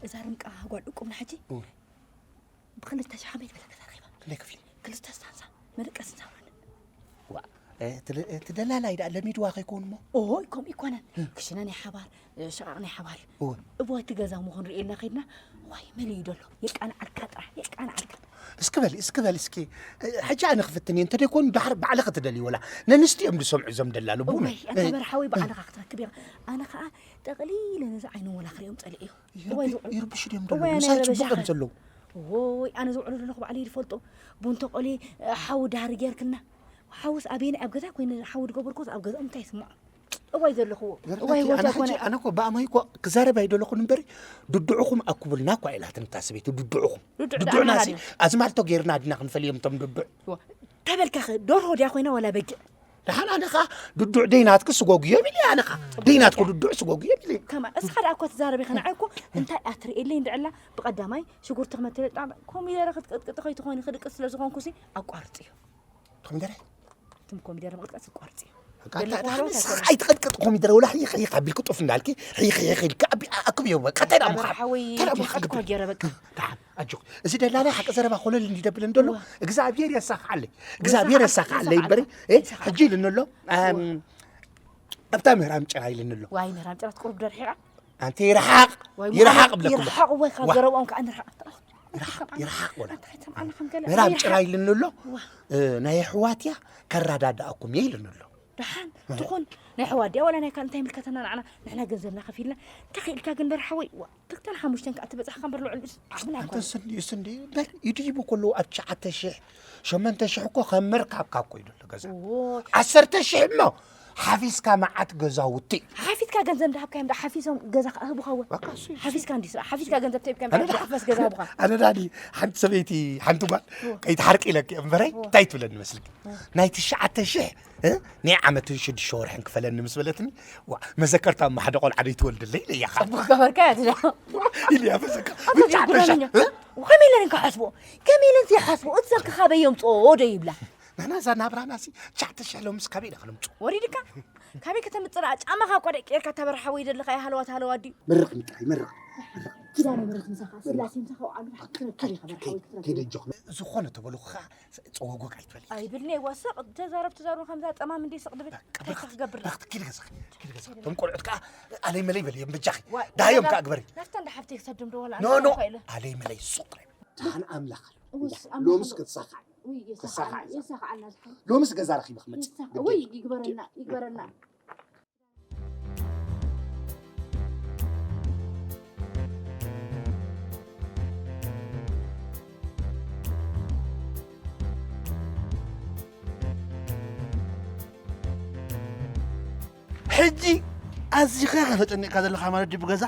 እዛ ርምቃ ጓል ዕቁብና ሕጂ እወ። ብክልተ ሽሕ ከመይ ዝበለ ገዛ ረኺባ? ክንደይ ክፍሊ? ክልተ ስታንሳ መደቀስን ሳሎን። ዋ፣ እቲ ደ- እቲ ደላላይ ደኣ ለሚድዋ ከይከውን እሞ። ኦይ፣ ከምኡ ይኮነን። ክሽነ ናይ ሓባር፣ ሸቓቕ ናይ ሓባር እዩ። እወ። እወ፣ እቲ ገዛ እሞ ክንርእየልና ከይድና፣ ዋይ፣ መን እዩ ደሎ? የቃንዓልካ ጥራሕ፣ የቃንዓልካ። እስኪ በሊ፣ እስኪ በሊ፣ እስኪ። ሕጂ ኣነ ክፍትን እየ፣ እንተደይኮኑ ዳሕር ባዕልኺ ትደልዩ ወላ። ነንስቲ እዮም ዝሰምዑ እዞም ደላሉ፣ ብእውነት። እዋይ፣ ኣንታ መርሓዊ ባዕልኻ ክትረክብ ኢኻ። ኣነ ኸኣ ጠቕሊለ ነዚ ዓይኖም ወላ ክርእዮም ጸሊኤ እዩ። እዋይ፣ ይርብ- ዝውዕሉ- ይርብሹ ድዮም እዋይ፣ ዘለዉ? ኣነ ምሳይ ጽቡቕ እዮም ረበሻኻ። ዘለዉ። እዎይ፣ ኣነ ዝውዕሉ ዘለኹ ባዕለይ ዝፈልጦ። ቡን ተቆልየ፣ ሓዊ ዳህሪ ጌርክልና። ሓውስ ኣበየናይ ኣብ ገዛ ኮይነ ሓዊ ዝገበርኩስ ኣብ ገዛኦም እንታይ ይስምዖም? እዋይ ዘለኹዎ። እዋይ፣ ወረዳቲ፣ ወዛ ኣነ ሕጂ፣ ኮነ። ኣነ እኮ ብኣማይ እኮ ክዛረብ ኣይደለኹን እምበሪ፣ ድድዑኹም ኣኩብልና እኳ ኢላትኒ እታ ሰበይቲ፣ ድድዑኹም። ድድዕ ድድዑና ድኣና ሲ፣ ድዩ? ኣዝማልቶ ጌርና ድና ክንፈልዮም እቶም ድድዕ? እዎ። ተበልካኸ፣ ደርሆ ድያ ኮይና ዋላ በጊዕ? ደሓን ኣነ ኸዓ ድዱዕ ደይናትኪ ስጎጉ እዮም ኢለ ኣነ ኸዓ ደይናትኪ ድዱዕ ስጎጉ እዮም ኢለ። ከማ እስኻ ደኣ እኮ ትዛረብ ኢኻ፣ ንዓይ እኮ እንታይ ኣትርእየለይ እንድዕላ፣ ብቐዳማይ ሽጉርቲ ክመትለጣ ኮሚደረ ክትቅጥቅጢ ከይትኾኒ ክድቅስ ስለ ዝኾንኩሲ ኣቋርጽዮ። ኮሚደረ? ትም ኮሚደረ ምቕጥቀስ ኣቋርጽዮ። በቃ ደለኹ ኣታ- ሃለዋት ንስኻ ኣይኮነ። ኣይትቐጥቀጥ ኮሚደረ ወላ ሕይኽ ሕይኽ ኣቢልኪ ጡፍ እንዳልኪ ሕይኽ ሕይኽ ኢልካ ኣቢ- ኣክብዮ በቃ እንታይ ደኣ ምኻድ? ሓወይ እንታይ ደኣ ምኻድ? ጌረ በቃ። ደሓን ኣጆኽ። እዚ ደላላይ ሓቂ ዘረባ ኮለል እንዲደብል እንደሎ እዋ። እግዚኣብሔር የሳኽዓለይ እግዚኣብሔር የሳኽዓለይ እምበሪ። የሳኽዓልካ። ሕጂ ኢልኒ ኣሎ። ኣብታ ምህራም ጭራ ኢልኒ ኣሎ። ዋይ ምህራም ጭራ ትቁርብ ደርሒቓ። ኣንተ ይርሓቕ። ዋይ ይርሓቕ እብለኩም። ይርሓቕ ወይ ካብ ዋ። ዘረብኦም ከዓ ንርሓቕ። ይርሓቕ ይርሓቕ ወላ። እንታይ ትሰምዓና ከም ገለ ምህራም ይርሓቕ። ጭራ ኢልኒ ኣሎ። ዋ። ናይ ኣሕዋት እያ ከረዳድኣኩም እየ ኢልኒ ኣሎ። ደሓን ትኹን ናይ ኣሕዋት ድያ ዋላ ናይ ካልእ እንታይ ይምልከተና ንዓና ንሕና ገንዘብና ከፊልና እንታይ ክኢልካ ግን በርሓወይ ዋ። ክልተን ሓሙሽተን ከኣ ትበጽሕ ከም በርልዑ ልብስ ዓቕምና ኣንተ ኣይኮነን። ስንዲ ስንዲ በር ይድይቡ ከለዉ ኣብ ትሽዓተ ሽሕ ሸመንተ ሽሕ እኮ ከም መርካብካ እኮ እዩ ዘሎ ገዛ እዎ። ዓሰርተ ሽሕ እሞ ሓፊስካ መዓት ገዛውቲ ሓፊስካ ገንዘብ እንዳሃብካዮም ዳ ሓፊሶም ገዛ ክኣህቡኻ ወ በቃ እሱ እዩ። ሓፊስካ እንዲ ስራሕ ሓፊስካ ገንዘብ ተሂብካዮም ኣነ ዳ- ሓፈስ ገዛ ሃቡኻ ኣነ ዳኒ ሓንቲ ሰበይቲ ሓንቲ ጓል እዎ። ከይትሓርቂ ኢለኪ እምበረይ እዎ። እንታይ ትብለኒ መስልክ ናይ ትሽዓተ ሽሕ ናይ ዓመትን ሽዱሽተ ወርሕን ክፈለኒ ምስ በለትኒ ዋ መዘከርታ እማ ሓደ ቆልዓ ደይትወልድለይ ኢለያ ከዓ ጽቡቅ ገበርካ እያ ትዳ ኢልያ መዘከር ኣቶ ብትሽዓተ ሽሕ ጃዕብራኛ ከመይ ኢለን እንካ ሓስቦ ከመይ ኢለን ዝሓስቦ እቲ ሰብ ክኻበይ የምፅኦ ዶ ይብላ ንሕና እዛ ናብራና ሲ ትሽዓተ ሽሕ ሎምስ ካበይ ኢና ክነምፅኦ ወሪድካ ካበይ ከተምፅእ ደኣ ጫማኻ እኳ ደቂርካ ተበርሓ ወይ ዘለኻ ይሃለዋ ትሃለዋ ድዩ ምርቕ ምጥራይ ምርቕ ኪዳነ ምሕረት ምሳኻ ስላሴ ምሳኻ ውዓሉ ክትረክብ ኢኻ በርሓ ወይ ክትረክብ ከይደ ጆኽ ዝኾነ ተበልኹ ከዓ ጸወጎግ ኣይትበል ኣይብልኒ ወሰቕ ተዛረብ ተዛረብ ከምዛ ጠማም እንደ ስቕ ድብል እንታይ ክገብር ኪድ ገዛኺ ኪድ ገዛኺ እቶም ቆልዑት ከዓ ኣለይ መለይ በል እዮም በጃኺ ዋይ፣ ዳዮም ከዓ ግበሪ ናፍታ እንደ ሓፍተይ ክሰድም ዶ ወላ ኖ ኖ ኣልኮ ኢለ ኣለይ መለይ ሱቕ ናይ ደሓን ኣምላኽ ኣሎ። ውስ ኣምላኽ ሎምስ ኣሎ። ክትሳኻዕ ውይ፣ የሳኽዓልና፣ ክትሳኻዕ እዛ። የሳኽዓልና ዝሓ- ሎምስ ገዛ ረኺበ ክመጽእ ይሳኽ- ግዲ ውይ፣ የለን። ይግበረልና፣ ይግበረልና። ሕጂ ኣዚኻ ኢኻ ተጨኒቕካ ዘለኻ ማለት ድዩ ብገዛ?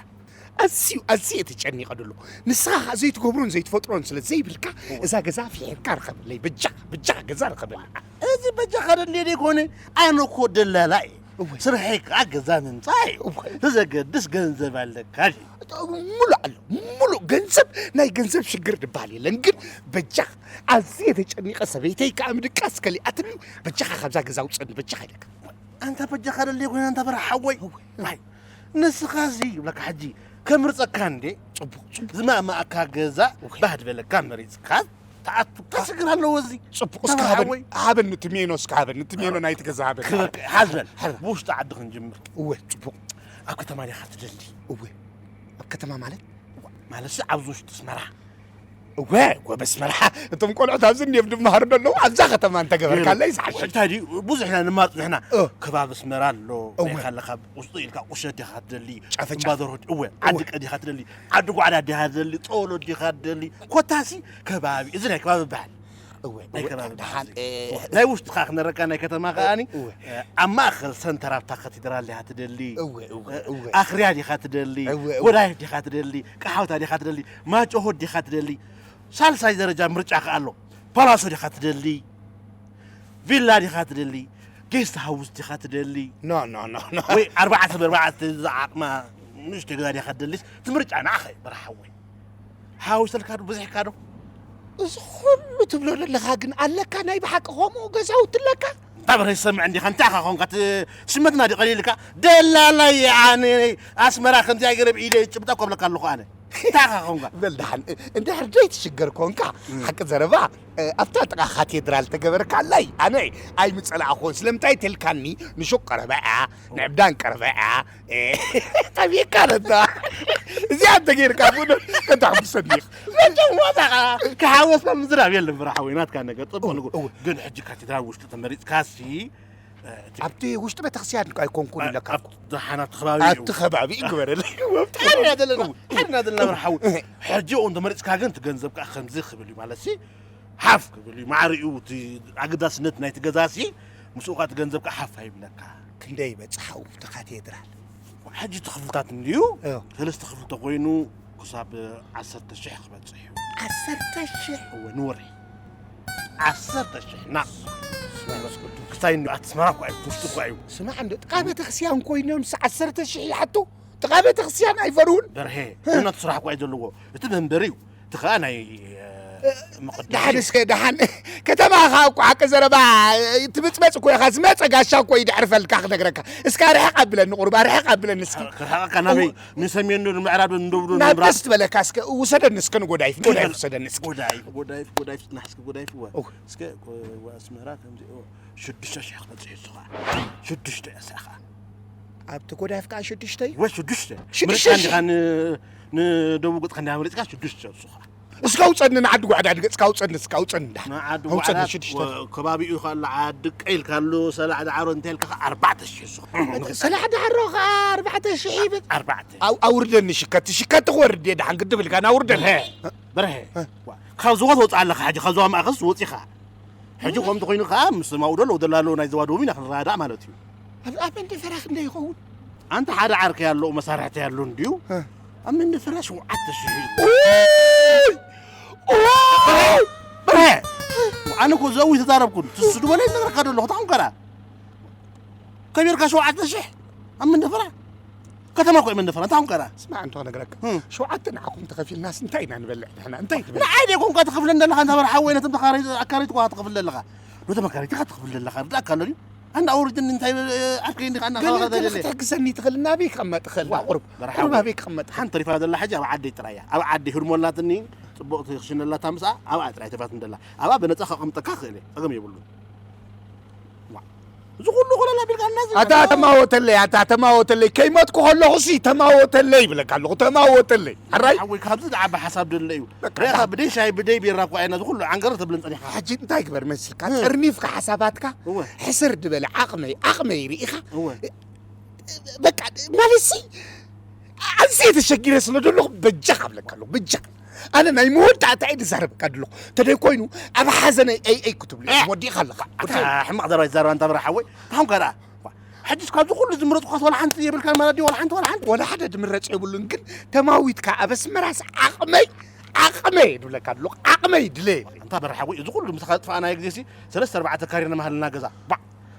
ኣዝዩ ኣዝየ እየ ተጨኒቐ ደሎ ንስኻ ኸዓ ዘይትገብሮን ዘይትፈጥሮን ስለ ዘይብልካ እዛ ገዛ ፍሒርካ ርኸበለይ በጃኻ በጃኻ ገዛ ርኸበለይ እዚ በጃኻ ደልየ ደይኮነ ኣነ እኮ ደላላ እየ እወ። ስርሐይ ከዓ ገዛ ምምፃእ እዩ እወ። ተዘገድስ ገንዘብ ኣለካ ድዩ ሙሉእ ኣሎ ሙሉእ ገንዘብ ናይ ገንዘብ ሽግር ድበሃል የለን ግን በጃኻ ኣዝየ ተጨኒቐ ሰበይተይ ከዓ ምድቃስ ከሊኣትኒ በጃኻ ካብዛ ገዛ ውፀኒ በጃኻ ኢለካ ኣንታ በጃኻ ደለይ ኮይና እንታ በራ ሓወይ ኣይ ንስኻሲ ይብለካ ሕጂ ከምርፀካ እንዴ ፅቡቅ ዝማእማእካ ገዛ ባህ ዝበለካ መሪፅካ ተኣቱ እንታይ ሽግር ኣለዎ እዚ ፅቡቅ እስካ ሃበኒ ሓወይ ሃበኒ ትሜኖ እስካ ሃበኒ ትሜኖ ናይቲ ገዛ ሃበኒ ክበቃ ሓዝበል ብውሽጢ ዓዲ ክንጅምር እወ ፅቡቅ ኣብ ከተማ ዲኻ ትደሊ እወ ኣብ ከተማ ማለት ማለትሲ ኣብዚ ውሽጢ ኣስመራ እወ ጎበዝ መርሓ እቶም ቆልዑት ኣብዚ እንዲዮም ድመሃሩ ደለዉ ኣብዛ ከተማ እንተገበርካለይ ዝሓሸ እንታይ ድዩ ብዙሕ ኢና ንማርፅ ንሕና እ። ከባቢ ኣስመራ ኣሎ እወ። ናይ ካለካ ውስጡ ኢልካ ቁሸት ዲኻ ትደሊ ጫፈጫፍ። እምባደርሆ እወ ዓዲ ቀዲኻ ትደሊ ዓዲ ጓዕዳ ዲኻ ትደሊ ጦሎ ዲኻ ትደሊ ኮታሲ ከባቢ እዚ ናይ ከባቢ በሃል እወ ናይ እወ ከባቢ ደሓን በሃል እ፣ ናይ ውሽጥኻ ክነረካ ናይ ከተማ ከኣኒ እወ። ኣብ ማእኸል ሰንተር ኣብታ ካቴድራል ዲኻ ትደሊ እወ እወ እወ ኣኽርያ ዲኻ ትደሊ እወ፣ እወ። ጎዳይፍ ዲኻ ትደሊ ቀሓውታ ዲኻ ትደሊ ማጭሆ ዲኻ ትደሊ ሳልሳይ ደረጃ ምርጫ ከኣ ኣሎ ፓላሶ ዲኻ ትደሊ ቪላ ዲኻ ትደሊ ጌስት ሃውስ ዲኻ ትደሊ ኖ ኖ ኖ ኖ ወይ ኣርባዕተ ብኣርባዕተ ዝዓቕማ ንእሽቶ ገዛ ዲኻ ትደሊስ እቲ ምርጫ ንዓኻ እዩ በርሓወይ ሓዊሰልካ ዶ በዚሕካ ዶ እዚ ኩሉ ትብሎ ዘለኻ ግን ኣለካ ናይ ብሓቂ ከምኡ ገዛውቲ ኣለካ እታ በረ ዝሰምዕ እንዲኻ እንታይ ኢኻ ኾንካ እቲ ሽመትና ድዩ ቀሊልካ ደላላይ ኣነ ኣስመራ ከምዚኣ ገረብ ኢደ ጭብጣ ኮብለካ ኣለኹ ኣነ እንታይ ኢኻ ኾንካ? በል ደሓን፣ እንድሕር ዘይትሽገር ኮንካ፣ ሓቂ ዘረባ፣ ኣብታ ጥቓ ካቴድራል ተገበርካላይ፣ ኣነ ኣይምጸላእኹን። ስለምንታይ ተልካኒ፣ ንሹቕ ቀረባ እያ፣ ንዕብዳን ቀረባ እያ። ጠፊእካ ነታ። እዚኣ እንተገይርካ፣ ብእውነት ከተሕጉሰኒ ኢኻ። መቸም ዋጣኻ፣ ክሓወስካ ምዝራብ የለን፣ ብርሓወይ፣ ናትካ ነገር ጽቡቕ እወ፣ ንጉ-፣ እወ። ግን ሕጂ ካቴድራል ውሽጢ ተመሪጽካሲ፣ ኣብቲ ውሽጢ ቤተክርስትያን እኮ ኣይኮንኩን ኢለካ እኮ። ደሓን ኣብቲ ከባቢ እዩ። ኣብቲ ከባቢ እዩ ግበረለይ። ኣብቲ ሓድና ዘለና፣ ሓድና ዘለና መርሓዊ። ሕጂ እውን ተመሪጽካ ግን እቲ ገንዘብ ከዓ ከምዚ ክብል እዩ ማለት ሲ፣ ሓፍ ክብል እዩ። ማዕረ እዩ እቲ ኣገዳስነት ናይቲ ገዛ ሲ፣ ምስኡ ከዓ እቲ ገንዘብ ከዓ ሓፍ ኣይብለካ። ክንደይ ይበጽሕ ሓው እቲ ካቴድራል? ሕጂ እቲ ክፍልታት እንድዩ፣ እዎ። ሰለስተ ክፍሊ ተኮይኑ ክሳብ ዓሰርተ ሽሕ ክበጽሕ እዩ። ዓሰርተ ሽሕ? እወ፣ ንወርሒ። ዓሰርተ ሽሕ፣ ና። መንፈስ ቅዱስ። ክሳይ እንዶ ኣስመራ እኮ እዩ፣ ውሽጢ እኮ እዩ። ስማዕ እንዶ፣ ጥቃ ቤተክርስትያን ኮይኖም ስ-፣ ዓሰርተ ሽሕ ይሓቱ? ጥቃ ቤተክርስትያን ኣይፈርሁን? በርሄ፣ እ። እውነት ስራሕ እኮ እዩ ዘለዎ። እቲ መንበሪ እዩ። እቲ ኸኣ ናይ፣ እ፣ መቐደሚ ደሓን እዩ። እስከ፣ ደሓን። ከተማ ኸኣ እኮ ሓቂ ዘረባ፣ ትብጽበጽ እኮ ኢኻ። ዝመጸ ጋሻ እኮ እዩ ድሕሪ ፈልካ ክነግረካ። እስከ ርሕቕ ኣብለኒ፣ ቁሩብ ርሕቕ ኣብለኒ እስኪ። ክርሕቐካ ናበይ? እው። ንሰሜን ዶ ንምዕራብ ዶ ንደቡብ ዶ ናብ ንምብራቕ? ደስ ትበለካ እስከ ውሰደኒ እስከ ንጎዳይፍ፣ ጎዳይፍ ውሰደኒ እስኪ። ጎዳይፍ፣ ጎዳይፍ፣ ጎዳይፍ፣ ጽናሕ እስኪ ጎዳይፍ፣ እወ። እው። እስከ፣ እወ፣ ኣስመራ ከምዚ፣ እወ፣ ሽዱሽተ ሽሕ ክበጽሕ እዩ እሱ ኸዓ። ሽዱሽተ እያ እሳ ኸዓ። ኣብቲ ጎዳይፍ ከኣ ሽዱሽተ እዩ? እወ፣ ሽዱሽተ። ሽዱሽተ ምርጫ ሽሕ? እንዲኻ ን-፣ ንደቡብ ገጽካ እንዲኻ መሪጽካ ሽዱሽተ እሱ ኸዓ። እስካ ውጸኒ ንዓዲ ጓዕዳ ንገጽካ ውጸኒ፣ እስካ ውጸኒ እንዳ። ንዓዲ ውጸኒ ጓዕዳ ሽዱሽተ። ወ-፣ ከባቢኡ ኸኣ ኣሎ ዓዲ ቀይል ካሉ ሰላዕ ዳዕሮ እንታይ ኢልካ ኸዓ ኣርባዕተ ሽሕ እሱ ኸዓ። ሰላዕ ዳዕሮ ኸዓ ኣርባዕተ ሽሕ ይብል። ኣርባዕተ። ኣው-፣ ኣውርደኒ ሽከቲ፣ ሽከቲ ክወርድ እየ ደሓን ግድብ ኢልካ ናውርደኒ። በርሀ፣ በርሀ። እ። ዋ፣ ካብ ዝወት ወጽእ ኣለኻ ሕጂ፣ ካብ ዞባ ማእኸስ ወጺኻ። ሕጂ ከምቲ ኮይኑ ከኣ ምስ ማውዶ ኣለዉ ደላሎ ናይ ዘዋደቡ ኢና ክንረዳእ ማለት እዩ። ኣብ፣ ኣብ መንደፈራ ክንደይ ይኸውን? ኣንተ ሓደ ዓርከይ ኣሎ፣ መሳርሕተይ ኣሎ እንድዩ። እ። ኣብ መንደፈራ ሸውዓተ ሽሕ እዩ። ኡይ! ኡይ! በርሀ! ኣነ እኮ ዘዊ ተዛረብኩን። ትስዱ በለይ ነገርካ ደለኹ፣ ታኹም ከራ። ከቢርካ ሸውዓተ ሽሕ ኣብ መንደፈራ? ከተማ እኮ እዩ መንደፈራ፣ እንታይ ኮንካ ደኣ? ስማዕ፣ እንተ ክነግረካ፣ እም። ሸውዓተ ንዓኹም ተኸፊልናስ እንታይ ኢና ንበልዕ ንሕና? እንታይ ትብል? ንዓይ ደይ ኮንካ ትኸፍለን ዘለኻ፣ እንታ በርሓ ወይ ነቶም ተኻረይ-፣ ኣካረይት እኳ ትኸፍል ዘለኻ። ነቶም ኣካረይት ኢኻ ትኸፍል ዘለኻ፣ ርዳእካ ኣሎ ድዩ? ኣንዳ ኣውርድኒ እንታይ በ-፣ ዓርከይ እንዲኻ፣ ኣንዳ ገለ፣ ካባኻ ገለ ዘለየ። ክትሕግዘኒ ትኽእል፣ ናበይ ክቕመጥ እኽእል? ዋ፣ ንዓ ቁሩብ፣ በርሓ ቁሩብ ወይ። ናበይ ክቕመጥ እኽእል? ሓንቲ ተሪፋ ዘላ ሕጂ ኣብ ዓደይ ጥራይ እያ። ኣብ ዓደይ ህድሞ ኣላትኒ፣ ጽቡቕቲ ክሽነ ኣላታ ምስኣ፣ ኣብኣ ጥራይ ተሪፋትኒ ዘላ። ኣብኣ ብነጻ ከቕምጠካ እኽእል እየ፣ ጸገም የብሉን። ዋ፣ እዚ ኩሉ ኮለል ኣቢልካ እናዚ ኣታ ተማወተለይ፣ ኣታ ተማወተለይ፣ ከይመጥኩ ከለኹሲ ተማወተለይ ይብለካ ኣለኹ፣ ተማወተለይ። ሕራይ? ሓወይ፣ ካብዚ ዝዓቢ ሓሳብ ደሎ እዩ። በቃ፣ ርኢኻ፣ ብደይ ሻሂ፣ ብደይ ቢራ እኮ ኢና እዚ ኩሉ ዓንገር ተብልን ጸኒሕካ። ሕጂ እንታይ ግበር መሲልካ? እ። ጠርኒፍካ ሓሳባትካ እወ። ሕስር ዝበለ ዓቕመይ፣ ዓቕመይ ርኢኻ? እወ። በቃ፣ ማለትሲ፣ ኣዝየ ተሸጊረ ስለ ዘለኹ በጃኻ እብለካ ኣለኹ፣ በጃኻ። ኣነ ናይ መወዳእታ እየ ዝዛረበካ ዘለኹ። ተደይ ኮይኑ ኣብ ሓዘነይ ኣይ ኣይ ክትብሉ ኢኹም እ! ወዲእካ ኣለኻ። ኣታ ሕማቕ ዘረባ ይዛረብ ኣንታ በርሓ ሓወይ። ታኹም ከኣ ደኣ። ዋ፣ ሕጂስ ካብዚ ኩሉ ዝምረጽኳስ ዋላ ሓንቲ የብልካን ማለት ድዩ? ዋላ ሓንቲ፣ ዋላ ሓንቲ? ዋላ ሓደ ዝምረጽ የብሉን፣ ግን ተማዊትካ ኣብ ኣስመራስ ዓቕመይ፣ ዓቕመይ እየ ዝብለካ ዘለኹ። ዓቕመይ ድለ። ኣንታ በርሓ ሓወይ፣ እዚ ኩሉ ምሳኻ ዝጠፋእናዮ ግዜሲ ሰለስተ ኣርባዕተ ካሪርና መሃልና ገዛ። ባ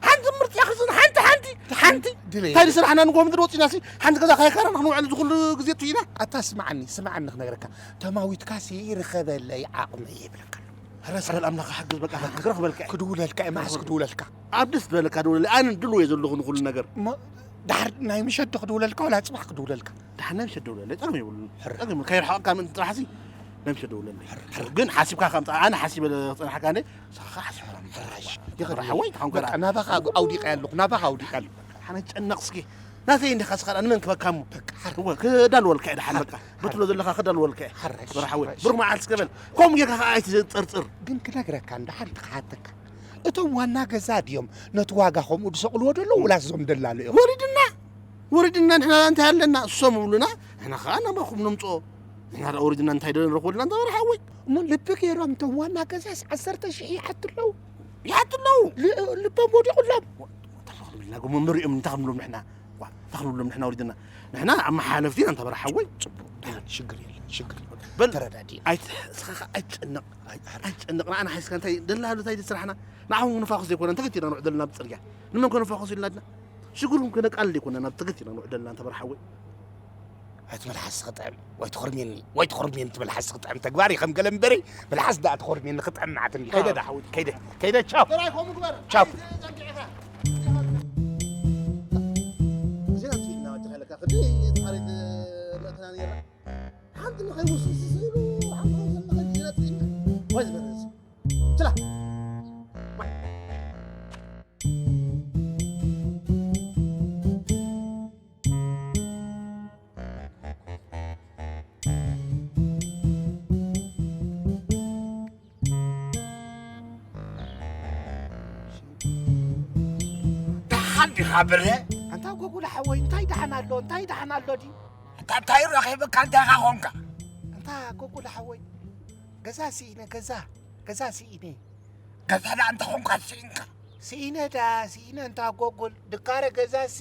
ሓንቲ ምርጫ ክስን ሓንቲ፣ ሓንቲ፣ ሓንቲ። ድለ። እንታይ ዝስራሕና ንጎ ምድሪ ወጺና ሲ ሓንቲ ገዛ ካይካና ንኽንውዕል እዚ ኩሉ ግዜ እቱ ኢና። ኣታ ስማዓኒ፣ ስማዓኒ ክነግረካ። ተማዊትካ ሲ ርኸበለይ ዓቕመይ ይብለካ ኣሎ። ረስ በል ኣምላኽ ሓግዝ በቃ፣ ክረኽበልካ እየ። ክድውለልካ እየ፣ መዓስ ክድውለልካ? ኣብ ደስ ዝበለካ ደውለለይ። ኣነ ድልው እየ ዘለኹ ንኹሉ ነገር። እሞ፣ ደሓር ናይ ምሸት ዶ ክድውለልካ ወላ ጽባሕ ክድውለልካ? ደሓር ናይ ምሸት ደውለለይ፣ ጸገም የብሉን። ሕር። ጸገም የብሉን። ከይርሕቐካ ምእንቲ ጥራሕሲ ናይ ምሸት ደውለለይ። ሕር፣ ሕር። ግን ሓሲብካ ከምጻ-፣ ኣነ ሓሲበ ዝጸንሓካ እኔ፣ ንስኻ ሓሲብካ ምእንቲ ሕራሽ። ይኸድ። ሓወይ፣ ተኾንካ በቃ፣ ደኣ። ናባኻ ኣውዲቐ ኣለኹ፣ ናባኻ ኣውዲቐ ኣለኹ። ሓነ ጨነቕ እስኪ። ናተይ እንዲኻ ስኻ፣ ንመን ክበካ እሞ? በቃ፣ ሓር። እወ፣ ክዳልወልካ እየ ደሓን፣ ሓር፣ በቃ። ሓር። ብትብሎ ዘለኻ ክዳልወልካ እየ። ሓራሽ፣ በርሓወይ፣ ሓራሽ። ብሩኽ መዓልቲ እስከ በል። ከምኡ ጌርካ ኸኣ ኣይትጸርጽር። ግን ክነግረካ እንዳ ሓንቲ ክሓተካ። እቶም ዋና ገዛ ድዮም ነቲ ዋጋ ከምኡ ዝሰቕልዎ ዘለዉ፣ ወላስ እዞም ደላሎ እዮም? ወሪድና፣ ወሪድና ንሕና እንታይ ኣለና? እሶም ይብሉና፣ ንሕና ኸኣ ናባኹም ነምጽኦ። ንሕና ደኣ ወሪድና እንታይ ደኣ ንረኽበልና እንዳ በርሓወይ? እሞ ልቢ ገይሮም እቶም ዋና ገዛስ ዓሰርተ ሽሕ ይሓቱ ኣለዉ። ይሓቱ ኣለዉ። ል-፣ ልቦም ወዲቑሎም። እንታይ ክንብልና፣ ጎሞ መሪኦም እንታይ ክንብሎም ንሕና? ዋ፣ እንታይ ክንብሎም ንሕና ወሪድና? ንሕና ኣመሓላለፍቲ ኢና እንታ በርሓወይ። ጽቡቕ፣ ደሓን፣ ሽግር የለን፣ ሽግር የለን። በል፣ ተረዳዲእና። ኣይት-፣ እስኻ ኸኣ ኣይትጨነቕ፣ ኣይ-፣ ኣይትጨነቕ። ንዓና ሓይስካ እንታይ ደላሉ፣ እንታይ ስራሕና? ንዓኹም ንፋኹስ ዘይኮነ፣ እንታይ ገቲርና ንውዕል ዘለና ብጽርግያ? ንመን ኮነ ንፋኹስ ኢልና ድና? ሽግርኩም ከነቃልል ዘይኮነ፣ ናብ ተገቲርና ንውዕል ዘለና እንታ በርሓወይ። ኣቲ መልሓስ ክጥዕም፣ ወይ ትኾርሜኒ፣ ወይ ትኾርሜኒ፣ እቲ መልሓስ ክጥዕም ተግባር እዩ ከም ገለ እምበሪ፣ መልሓስ ደኣ ትኾርሜኒ ክጥዕም መዓት እንዲ። ከይደ ደኣ ሓወይ፣ ከይደ፣ ከይደ፣ ቻው። ጥራይ ከምኡ ግበር። ቻው። ኣይትዘንግዕኻ። እዚኣ ትብልና ወዲ ሓለካ፣ ክንደይ ጻዕሪ መእተና ነይራ። ሓንቲ ንኸይውስስ ኢሉ ሓምሓም ዘመኸ ጊዜ ነጥፊና። ወይ ዝበለ እዚ። ችላ። ደሓን ዲኻ ብረ? ኣንታ ጎጉላ ሓወይ፣ እንታይ ደሓን ኣሎ? እንታይ ደሓን ኣሎ ድዩ? ኣንታ እንታይ ረኺብካ? እንታይ ኢኻ ኾንካ? ኣንታ ጎጉላ ሓወይ፣ ገዛ ስኢነ፣ ገዛ፣ ገዛ ስኢነ። ገዛ ደኣ እንተ ኾንካ ስኢንካ? ስኢነ ደኣ፣ ስኢነ እንታ ጎጉል፣ ድካረ ገዛ ሲ፣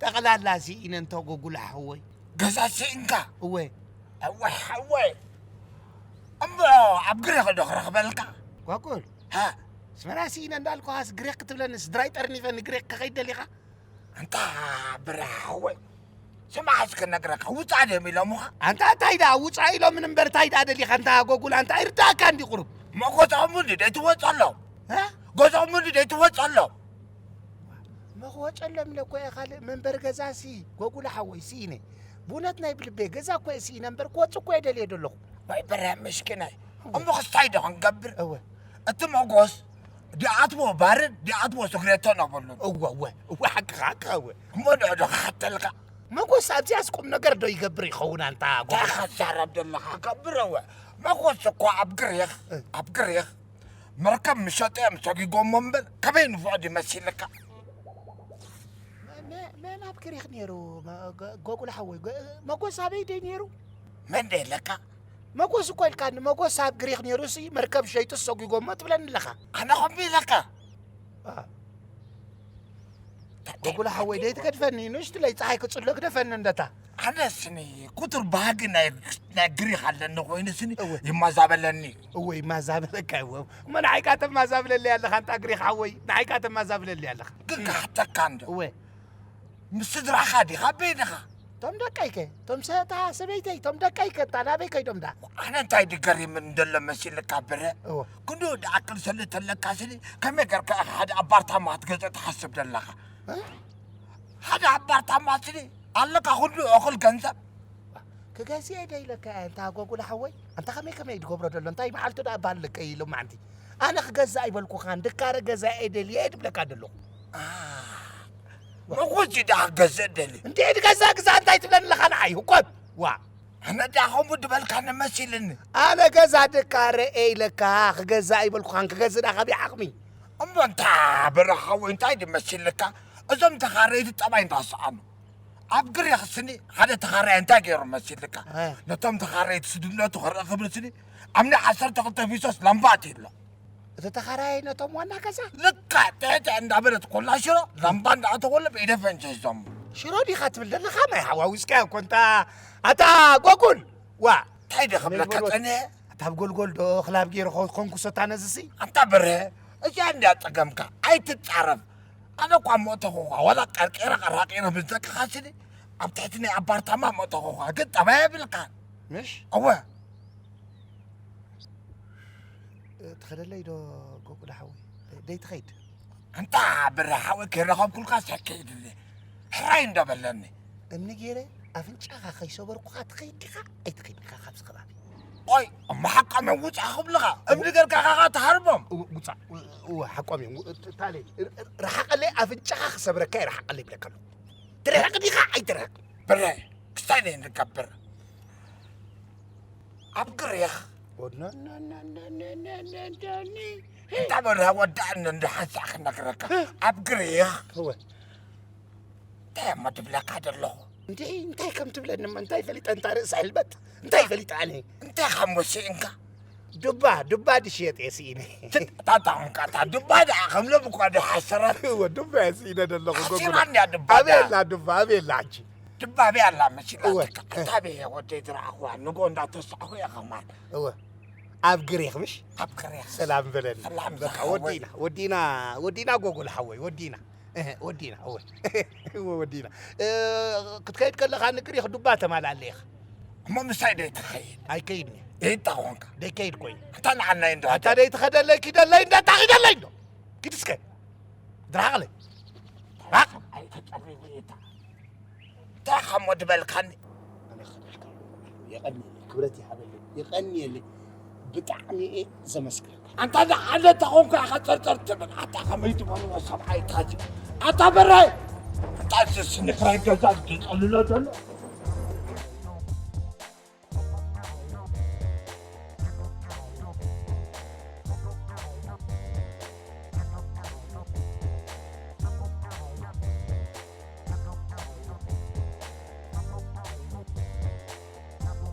ጠቕላላ ስኢነ እንተ ጎጉላ ሓወይ። ገዛ ስኢንካ? እወ። እወ፣ ሓወይ። እሞ ኣብ ግሪኽ ዶ ክረኽበልካ? ጓጉል። ሃ? ኣስመራ ስኢነ እንዳልኩኻስ ግሪኽ ክትብለኒ ስድራይ ጠርኒፈ ንግሪኽ ክኸይድ ደሊኻ? ኣንታ ብረ ሓወይ። ስማዕ እስኪ ነግረካ፣ ውጻእ ድዮም ኢሎምኻ? ኣንታ እንታይ ደኣ ውጻእ ኢሎምን እምበር እንታይ ደኣ ደሊኻ ኣንታ ጎጉል ኣንታ ኣይርዳእካ እንዲ ቁሩብ። እሞ ገዛኦም እንዲ ደይትወጸሎም? እ? ገዛኦም እንዲ ደይትወጸሎም? መኽወጸሎም ኢለ እኮ እየ ካልእ መንበሪ ገዛ ሲ ጎጉል ሓወይ ስኢነ። ብእውነት ናይ ብልበይ ገዛ እኮ እየ ስኢነ እምበር ክወጽእ እኮ እየ ደልየ ደለኹ። ወይ ብረ ምስኪናይ። እሞ ክስታይ ዶ ክንገብር? እወ። እቲ መጎስ ዲኣትዎ ባርን ዲኣትዎ ስግሬቶን ኣበሉን። እወ፣ እወ፣ እወ፣ ሓቅኻ፣ ሓቅኻ፣ እወ። እሞ ንዕዶ ክሓተልካ። መጎስ ኣብዚኣስ ቁም ነገር ዶ ይገብር ይኸውን ኣንታ እንታይ ጎበዝ? ክዛረብ ዘለኻ ገብር እወ። መጎስ እኮ ኣብ ግሪኽ፣ እ። ኣብ ግሪኽ መርከብ ምሸጠ እዮም ሰጊጎሞ እምበር ከመይ ንፍዕድ ይመሲልካ? መ-፣ መ-፣ መን ኣብ ግሪኽ ነይሩ? መ-፣ ገ-፣ ጎጉል ሓወይ፣ ገ-፣ መጎስ ኣበይ ደይ ነይሩ? መን ደይ ኣለካ? መጎስ እኮ ኢልካኒ፣ መጎስ ኣብ ግሪኽ ነይሩ ሲ መርከብ ሸይጡ ሰጒጎሞ ትብለኒ ኣለኻ። ኣነ ከምኡ ኢለካ? አ። ጎጉላ ሓወይ፣ ደይ ትገድፈኒ፣ ንእሽትለይ ፀሓይ ክፅሎ ግደፈኒ እንደታ። ኣነ ስኒ፣ ክቱር ባህጊ ናይ፣ ናይ ግሪኽ ኣለኒ ኮይኑ ስኒ እወ። ይማዛበለኒ። እወ፣ ይማዛበለካ እወ። እሞ ንዓይ ካ ተማዛብለለይ ኣለኻ፣ እንታ ግሪኽ ሓወይ፣ ንዓይ ካ ተማዛብለለይ ኣለኻ። ግን ክሓተካ እንዶ። እወ። ምስ ስድራኻ ዲኻ በይንኻ? እቶም ደቀይከ? እቶም ሰ-፣ እታ ሰበይተይ፣ እቶም ደቀይከ እንታ ናበይ ከይዶም ደኣ? ኣነ እንታይ ድገሪምን እንደሎ መሲልካ ብረ? እወ። ክንድኡ ደኣ ክልሰሊ ተለካ ስኒ፣ ከመይ ገርካ ኢኻ ሓደ ኣባርታማ ክትገዝእ ትሓስብ ዘለኻ? እ? ሓደ ኣባርታማ ስኒ ኣለካ፣ ክንድኡ እኹል ገንዘብ። ክገዝእ እየ ዶ ኢለካ እየ፣ እንታ ጎጉላ ሓወይ? ኣንታ ከመይ ከመይ ድገብሮ ደሎ? እንታይ መዓልቱ ደኣ ባልከ ኢሉ ማዓንቲ? ኣነ ክገዝእ ኣይበልኩኻን፣ ድካረ ገዛ እየ ደልየ እየ ድብለካ ደለኹ። አ፣ መጎስ ዳ ክገዝእ ደሊ? እንዴ ድገዛ ግዛ እንታይ ትብለኒ ኣለኻ ንዓይ? ህኮት! ዋ! ኣነ ዳ ከምኡ ድበልካ ንመሲልኒ። ኣነ ገዛ ድካረ እየ ኢለካ፣ ክገዝእ ኣይበልኩኻን፣ ክገዝእ ዳ ካበይ ዓቕሚ? እሞ እንታ በረኻ ወይ እንታይ ድመሲልካ? እዞም ተኻረይቲ ጠባይ እንዳሰኣኑ። ኣብ ግሪኽ ስኒ ሓደ ተኻራይ እንታይ ገይሩ መሲልካ? እ። ነቶም ተኻረይቲ ስድነቱ ክርኢ ክብል ስኒ ኣብ ናይ ዓሰርተ ክልተ ፊሶስ ላምባ ኣትዩሎ። እቲ ተኻራይ ነቶም ዋና ገዛ? ልክዕ ትሕቲ እንዳበለት ኮላ ሽሮ ላምባ እንዳኣተወለ ብኢደ ፈንጂ ሒዞም። ሽሮ ዲኻ ትብል ዘለኻ? ማይ ሓዋዊስካዮ እኮ እንታ ኣታ ጎጉል! ዋ! እንታይ ዶ ክብለካ መይበሎ- ጸኒሐ? ኣታ ኣብ ጎልጎል ዶ ክላብ ገይረ ኮ-፣ ኮንኩሶታ ነዝሲ? ኣንታ ብርሀ፣ እዚኣ እንድያ ጸገምካ፣ ኣይትጻረፍ። ኣነ እኳ መእተኹኻ፣ ዋላ ቀርቂረ ቀራቂረ ምስ ደቅኻ ስኒ፣ ኣብ ትሕቲ ናይ ኣባርታማ መእተኹኻ፣ ግን ጠባይ የብልካን። ምሽ? እወ። ትኸደለይ ዶ ጎጉዳ ሓወይ? ደይ ትኸይድ? ኣንታ ብርሀ ሓወይ፣ ከይረኸብኩልካ ሰከይድለ። ሕራይ እንዶ በለኒ። እምኒ ገይረ ኣፍንጫኻ ከይሰበርኩኻ ትኸይድ ዲኻ? ኣይትኸይድ ዲኻ ካብዚ ከባቢ? ኦይ፣ እሞ ሓቃም እዮም ውጻእ ክብልኻ። እምኒ ጌርካ ኢኻ ትሃርቦም። ው-፣ ውጻእ። ው-፣ እወ፣ ሓቆም እዮም። ው-፣ ት-፣ ታለይ፣ ር-፣ ር-፣ ርሓቐለይ፣ ኣፍንጫኻ ክሰብረካ እየ ርሓቐለይ ይብለካ ኣለኹ። ትርሕቕ ዲኻ? ኣይትርሕቕ። ብረ፣ ክስታይ ነይ ንገብር። ኣብ ግሬኽ። ወድና-፣ ና-፣ ና-፣ ና-፣ ና-፣ ና-፣ ና-፣ ዳኒ። እንታ በረ ወዳእኒ እንዶ ሓንሳእ ክነግረካ። እ? ኣብ ግሬኽ። እወ። እንታይ እሞ ትብለካ ዘለኹ? እንዴ፣ እንታይ ከም ትብለኒ እሞ እንታይ ፈሊጠ፣ እንታ ርእሳ ሕልበት? እንታይ ፈሊጠ ኣነ? እንታይ ከም ወሲእንካ? ዱባ፣ ዱባ ድሽየጥ እየ ስኢነ። ታታ ኾንካ፣ እታ ዱባ ደኣ ከም ሎም እኳ ድሓሰረት። እወ፣ ዱባ እየ ስኢነ ዘለኹ፣ ጎጉላ። ሓሲባን እያ ዱባ ኣበይ ደኣ። ኣላ ዱባ? ኣበይ ኣላ ሕጂ? ድባቤ ኣላ መሲላትካ። እወ። ኣታ በየ ወደይ ዝረኣኹዋ ንጎ እንዳተሳዕኹ እየ ኸማን። እወ። ኣብ ግሬኽ ምሽ? ኣብ ግሬኽ። ሰላም በለኒ። ሰላም በቃ ዝሓወይ። ወዲና፣ ወዲና፣ ወዲና ጎጎል ሓወይ፣ ወዲና። እህ፣ ወዲና፣ እወ። እወ፣ ወዲና። እ፣ ክትከይድ ከለኻ ንግሬኽ ዱባ ተማላለ ኢኻ። እሞ ምሳይ ደይ ትኸይድ? ኣይከይድን እየ። ደይ እታ ኾንካ? ደይ ከይድ ኮይኑ። ኣታ ንዓናይ እንዶ ኣታ ደይ ትኸደለይ ኪደለይ እንዶ ኣታ ኪደለይ እንዶ። ኪድ እስከ። ድራሃቕለይ። ራቕ። ኣይተጨርይ እታ። እንታይ ኸሞ ድበልካኒ? ኣነ ክብለካ የቐኒ። ክብረት ይሃበለይ፣ ይቐንየለይ። ብጣዕሚ እየ ዘመስግነካ። ኣንታ ደሓን እንተኾንካ ኢኻ ጸርጸር ትብል። ኣታ ከመይ ትበልዎ ሰብኣይ ታዚ? ኣታ በራይ፣ ኣታ እዚ ስኒ ክራይ ገዛ ዝጠልሎ ዘሎ።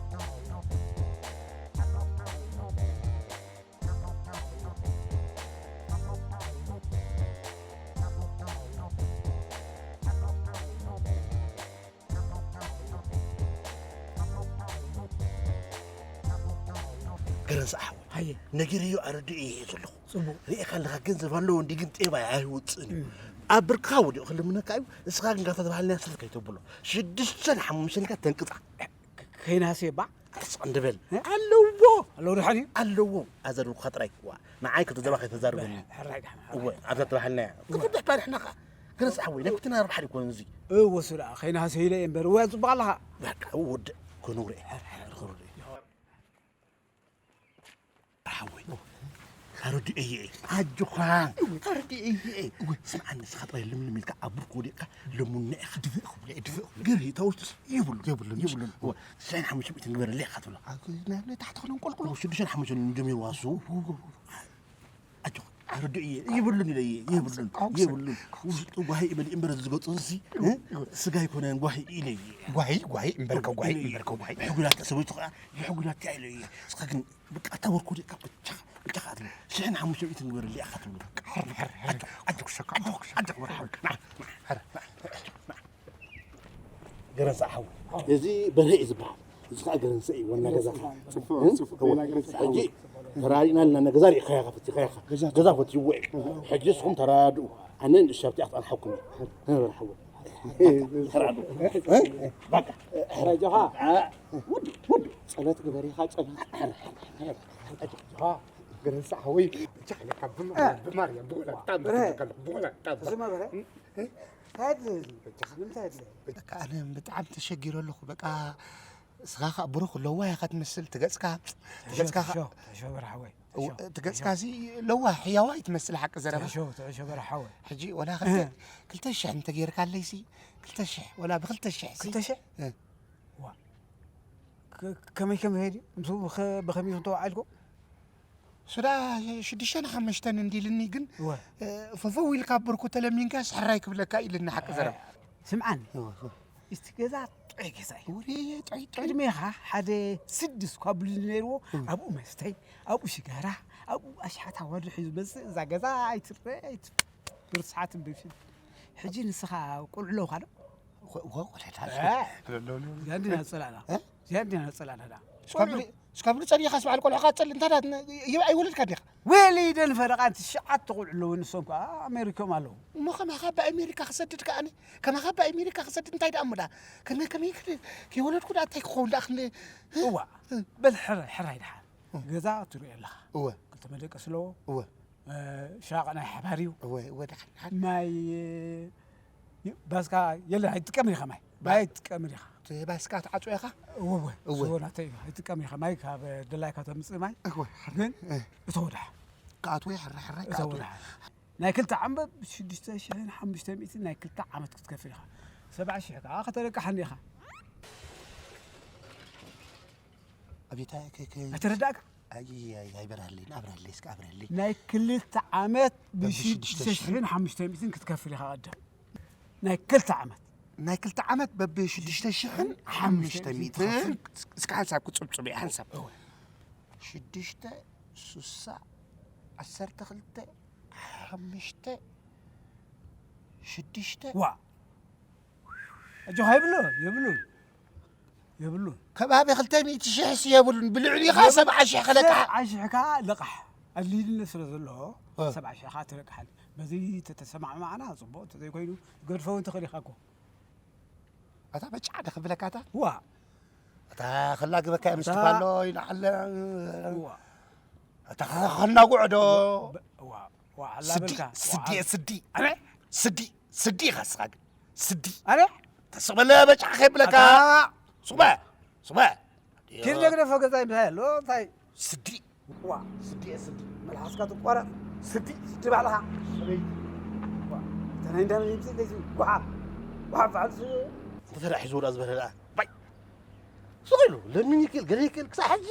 ገረንሳ ሓወይ፣ ሃየ። ነጊረዮ ኣረዲኤዮ እየ ዘለኹ። ጽቡቕ። ርኤካ ኣለኻ፣ ገንዘብ ኣለዎ እንዲ ግን ጤባይ ኣይወጽእን እዩ። እም። ኣብ ብርክኻ ወዲቑ ክልምነካ እዩ። ንስኻ ግን ጋታ ተባሃልና ስልክ ኣይተብሎ። ሽዱሽተን ሓሙሽተን ኢልካ ተንቅጻ። ከይናሰየባ? ኣስቕ እንድበል። እ? ኣለዎ። ኣለዎ ድሓን እዩ? ኣለዎ። ኣዘርብኩኻ ጥራይ። ዋ፣ ንዓይ ክልተ ዘባ ከይተዛርበኒ። ሕራይ ድሓን፣ ሕራይ። እወ፣ ኣብዛ ተባሃልናያ። እወ። ክትብሕ ባርሕና ኸኣ። ገረንሳ ሓወይ፣ ናይ ኩልና ረብሓ ኣይኮነን እዚ። እወ፣ ስለ ከይናሰይለ እየ እምበር፣ እወ፣ ጽቡቕ ኣለኻ። በቃ፣ እወ፣ ወዲ፣ ክኑር እየ። ሕር፣ ሕር፣ ክኑር እየ። ሓወይ፣ ኣረዲኤዮ እየ። ኣጆኻ። ኣረዲኤዮ እየ። ስምዓኒ፣ ንስኻ ጥራይ ልምልም ኢልካ ኣብ ብርኩ ወዲቕካ ልሙና ኢኻ። ድፍእ ክብሎ እየ፣ ድፍእ ክብሎ። ገርሂ፣ ታወስቱስ የብሉን። የብሉን። የብሉን። እወ፣ ትሽዓን ሓሙሽተ ሚእትን ግበረለይ ኢኻ ትብሎ። ኣብ ናይ፣ ናይ ታሕቲ ክነንቆልቁሎ። እወ፣ ሽዱሽተን ሓሙሽተን ጀሚርዋ እሱ። እወ፣ እወ፣ እወ። ኣጆኻ፣ ኣረዲኤዮ እየ። የብሉን ኢለ እየ። የብሉን። ኣውቅሰ-፣ የብሉን። ኣውቅሰ-፣ ውሽጡ ጓሂ ይበል እምበር እዚ ዝገጾ እዚ፣ እወ፣ እ? እወ። ስጋ ኣይኮነን ጓሂ ኢለ እየ። ጓሂ፣ ጓሂ፣ እምበርከ ጓሂ፣ ኢለ እየ። እምበርከ ጓሂ። ሕጉላት ሰበይቱ ኸኣ የሕጉላት እያ ኢለ እየ። ንስኻ ግን በቃ፣ እታ ወርኮ ደቃ ብቻ፣ ብቻ እታ ሽሕን ሓሙሽተ ሚእትን ግበረለይ ኢኻ ትብሎ። በቃ፣ ሕር፣ ሕር፣ ሕር። ኣጆ፣ ኣጆ፣ ኣጆ፣ ኣጆ፣ ኣጆ፣ ወርሓዊ። ና፣ ና፣ ሕር፣ ና፣ ና። ገረንሳ ሓው። እዚ በርሀ እዩ ዝበሃል። እዚ ኸዓ ገረንሰ እዩ፣ ዋና ገዛ። ጽፉፍ፣ እ? ጽፉፍ። እወ። ገረንሰ ሕጂ ሓው። ተራዲእና ኣለና፣ ገዛ ርኢኻያ ኢኻ፣ ፈቲኻያ ኢኻ። ገዛ ገዛ ፈትይዎ እዩ። ሕጂ ንስኹም ተራድኡ። ኣነ ንእሽቶ ኣብቲ ኣኽጣን ሓውኩም እየ። እ፣ በርሓዊ። ተራድኡ። እ? በቃ። ሕራይ ጆኻ። አ፣ ውድ፣ ውድ። ጸሎት ግበር ኢኻ፣ ጸሎት። ጆኻ፣ ገረንሰ ሓወይ፣ ብቻ ብማርያም፣ ብወላዲት ኣምላኽ በርሀ። ብወላዲት ኣምላኽ። ተሰማ በርሀ? እ? እንታይ ኣድልዮ እዚ? በቃ። ንምንታይ ኣድልዮ? በቃ ኣነ ብጣዕሚ ተሸጊረ ኣለኹ። በቃ እስኻ ኸኣ ብሩኽ ለዋህ ኢኻ ትመስል። ትገጽካ፣ ትገጽካ ኸ-፣ ትዕሾ፣ ትዕሾ በርሓወይ፣ እው፣ ትዕሾ፣ ትገጽካ ትዕሾ። ሲ ለዋህ ሕያዋይ ትመስል ሓቂ ዘረባ። ትዕሾ፣ ትዕሾ በርሓወይ። ሕጂ ወላ ክልተ፣ ክልተ ሽሕ እንተጌርካለይሲ፣ ክልተ ሽሕ፣ ወላ ብክልተ ሽሕ ሲ። ክልተ ሽሕ? እ። ዋ። ከ-፣ ከመይ ከም ዝኸይድ እዩ? ምስ ብኸ-፣ ብኸመይ ኢኹም ተዋዓልኩም? ስዳ ሽዱሽተን ሓሙሽተን እንዲልኒ ግን፣ እወ። እ፣ ፈፈው ኢልካ ብርኩ ተለሚንካስ ሕራይ ክብለካ ኢልኒ ሓቂ ዘረባ። ስምዓኒ፣ እወ፣ እወ። እስቲ ገዛ ጥዑይ ገዛ እዩ። ውሪ ጥዑይ፣ ጥዑይ። ቅድሜኻ ሓደ ስድስ እኳ ብሉኒ ነይርዎ፣ እወ። ኣብኡ መስተይ፣ ኣብኡ ሽጋራ፣ ኣብኡ ኣሽሓት ኣዋርሕ እዩ ዝመጽእ። እዛ ገዛ ኣይትረ-፣ ኣይት-፣ ብርስሓት እምቢ። ሕጂ ንስኻ ቆልዑ ኣለውኻ ዶ? እወ፣ እወ፣ ቆልዑ ኣለውኒ። እ? እዚኣ እንዲና ጸላእና። እ? እዚኣ እንዲና ጸላእና። ስካብ ሉ-፣ ስካብ ሉ ጸኒኻ ስበዓል ቆልዑ ኻጸል እንታይ ዳት ን-፣ ይ-፣ ኣይወለድካ ዲኻ? ወሊደን ፈረቓን ትሽዓተ ቆልዑ ኣለዉ፣ ንሶም ከኣ ኣሜሪኮም ኣለዉ። እሞ ከማኻ ኣብ ኣሜሪካ ክሰድድ ከኣኒ፣ ከማኻ ኣብ ኣሜሪካ ክሰድድ እንታይ ደኣ እሞ ደኣ? ከመይ፣ ከመይ ክድ-፣ ከይወለድኩ ደኣ እንታይ ክኸውን ደኣ ክንደ-፣ እ? እዋ፣ እ? በል ሕራይ፣ ሕራይ ደሓን። እ። ገዛ ትሪኦ ኣለኻ። እወ። ክልተ መደቀሲ ኣለዎ። እወ። እ፣ ሻቕ ናይ ሓባር እዩ። እወ፣ እወ፣ ደሓን፣ ደሓን። ማይ፣ እ፣ ባስካ የለን፣ ኣይትጥቀምን ኢኻ ማይ። ባ-፣ ማይ ኣይትጥቀምን ኢኻ። እቲ ባስካ ትዓጽዎ ኢኻ? እወ፣ እወ፣ እወ። ስዎ ናተይ እዩ። ኣይትጥቀምን ኢኻ። ማይ ካብ ደላይካ ተምጽእ ማይ። እወ፣ ሕራይ። ግን እ። እተው ደሓን። ክኣትዎ እየ፣ ሕራይ፣ ሕራይ፣ እተው ክኣትዎ እየ። ደሓን። ናይ ክልተ ዓመት ሽዱሽተ ሽሕን ሓሙሽተ ሚእትን ናይ ክልተ ዓመት ክትከፍል ኢኻ። ሰብዓ ሽሕ ከኣ ከተለቅሓኒ ኢኻ። ኣቤት፣ ኣይ፣ ከ-፣ ከ-፣ ኣይተረዳእካ? ኣይ፣ ኣይ፣ ኣይበርሃለይን፣ ኣብርሃለይ፣ እስከ ኣብርሃለይ። ናይ ክልተ ዓመት በብሽዱሽተ ሽሕን ሓሙሽተ ሚእትን ክትከፍል ኢኻ ቀደም። ናይ ክልተ ዓመት። ናይ ክልተ ዓመት በብሽዱሽተ ሽሕን ሓሙሽተ ሚእትን። እስከ ሓንሳብ ክጽብጽብ እየ፣ ሓንሳብ። እወ። ሽዱሽተ፣ ሱሳ፣ ዓሰርተ ክልተ፣ ሓሙሽተ፣ ሽዱሽተ። ዋ። ኣጆኻ የብሉን፣ የብሉን፣ የብሉን። ከባቢ ክልተ ሚእቲ ሽሕስ የብሉን፣ ብልዕሊኻ ሰብዓ ሽሕ ከለቅሓ። ሰብዓ ሽሕ ከኣ ልቓሕ። ኣድልይልነት ስለ ዘሎ፣ እ። ሰብዓ ሽሕ ከኣ ትለቅሓኒ። በዚ ተተሰማዕማዕና ጽቡቕ፣ እንተዘይኮይኑ፣ ገድፎ እውን ትኽእል ኢኻ እኮ። ኣታ በጫ ዶ ክብለካ ኣታ? ዋ። ኣታ ከላግበካ እታ ምስትፋሎ ይልዓለ። ዋ። ኣታ ከናጉዕ ዶ? በ-፣ ዋ፣ ዋ፣ ኣላ ስዲ፣ በልካ። ስዲ፣ ዋ። ስዲ። ኣነ? ስዲ፣ ስዲ ኢኻ ንስኻ ግን። ስዲ። ኣነ? ተስቕ በለ በጫ ከይብለካ። ኣታ። ስቕ በ፣ ስቕ በ። ኪድ ደግደፎ ገዛ ይብሃል ኣሎ። እንታይ? ስዲ። ዋ፣ ስዲ እየ፣ ስዲ። መልሓስካ ትቆረጥ። ስዲ፣ ስዲ ባዕልኻ። ሰበይቲ። ዋ፣ እታ ናይ እንዳ መን ይምጽእ እንደዚ ጓሓፍ። ጓሓፍ በዓል ስ- እንተ ተራ ሒዝዎ ደኣ ዝበለ ደኣ። ባይ። ስቕ ኢሉ፣ ለሚን ይክእል፣ ገለ ይክእል፣ ክሳዕ ሕጂ።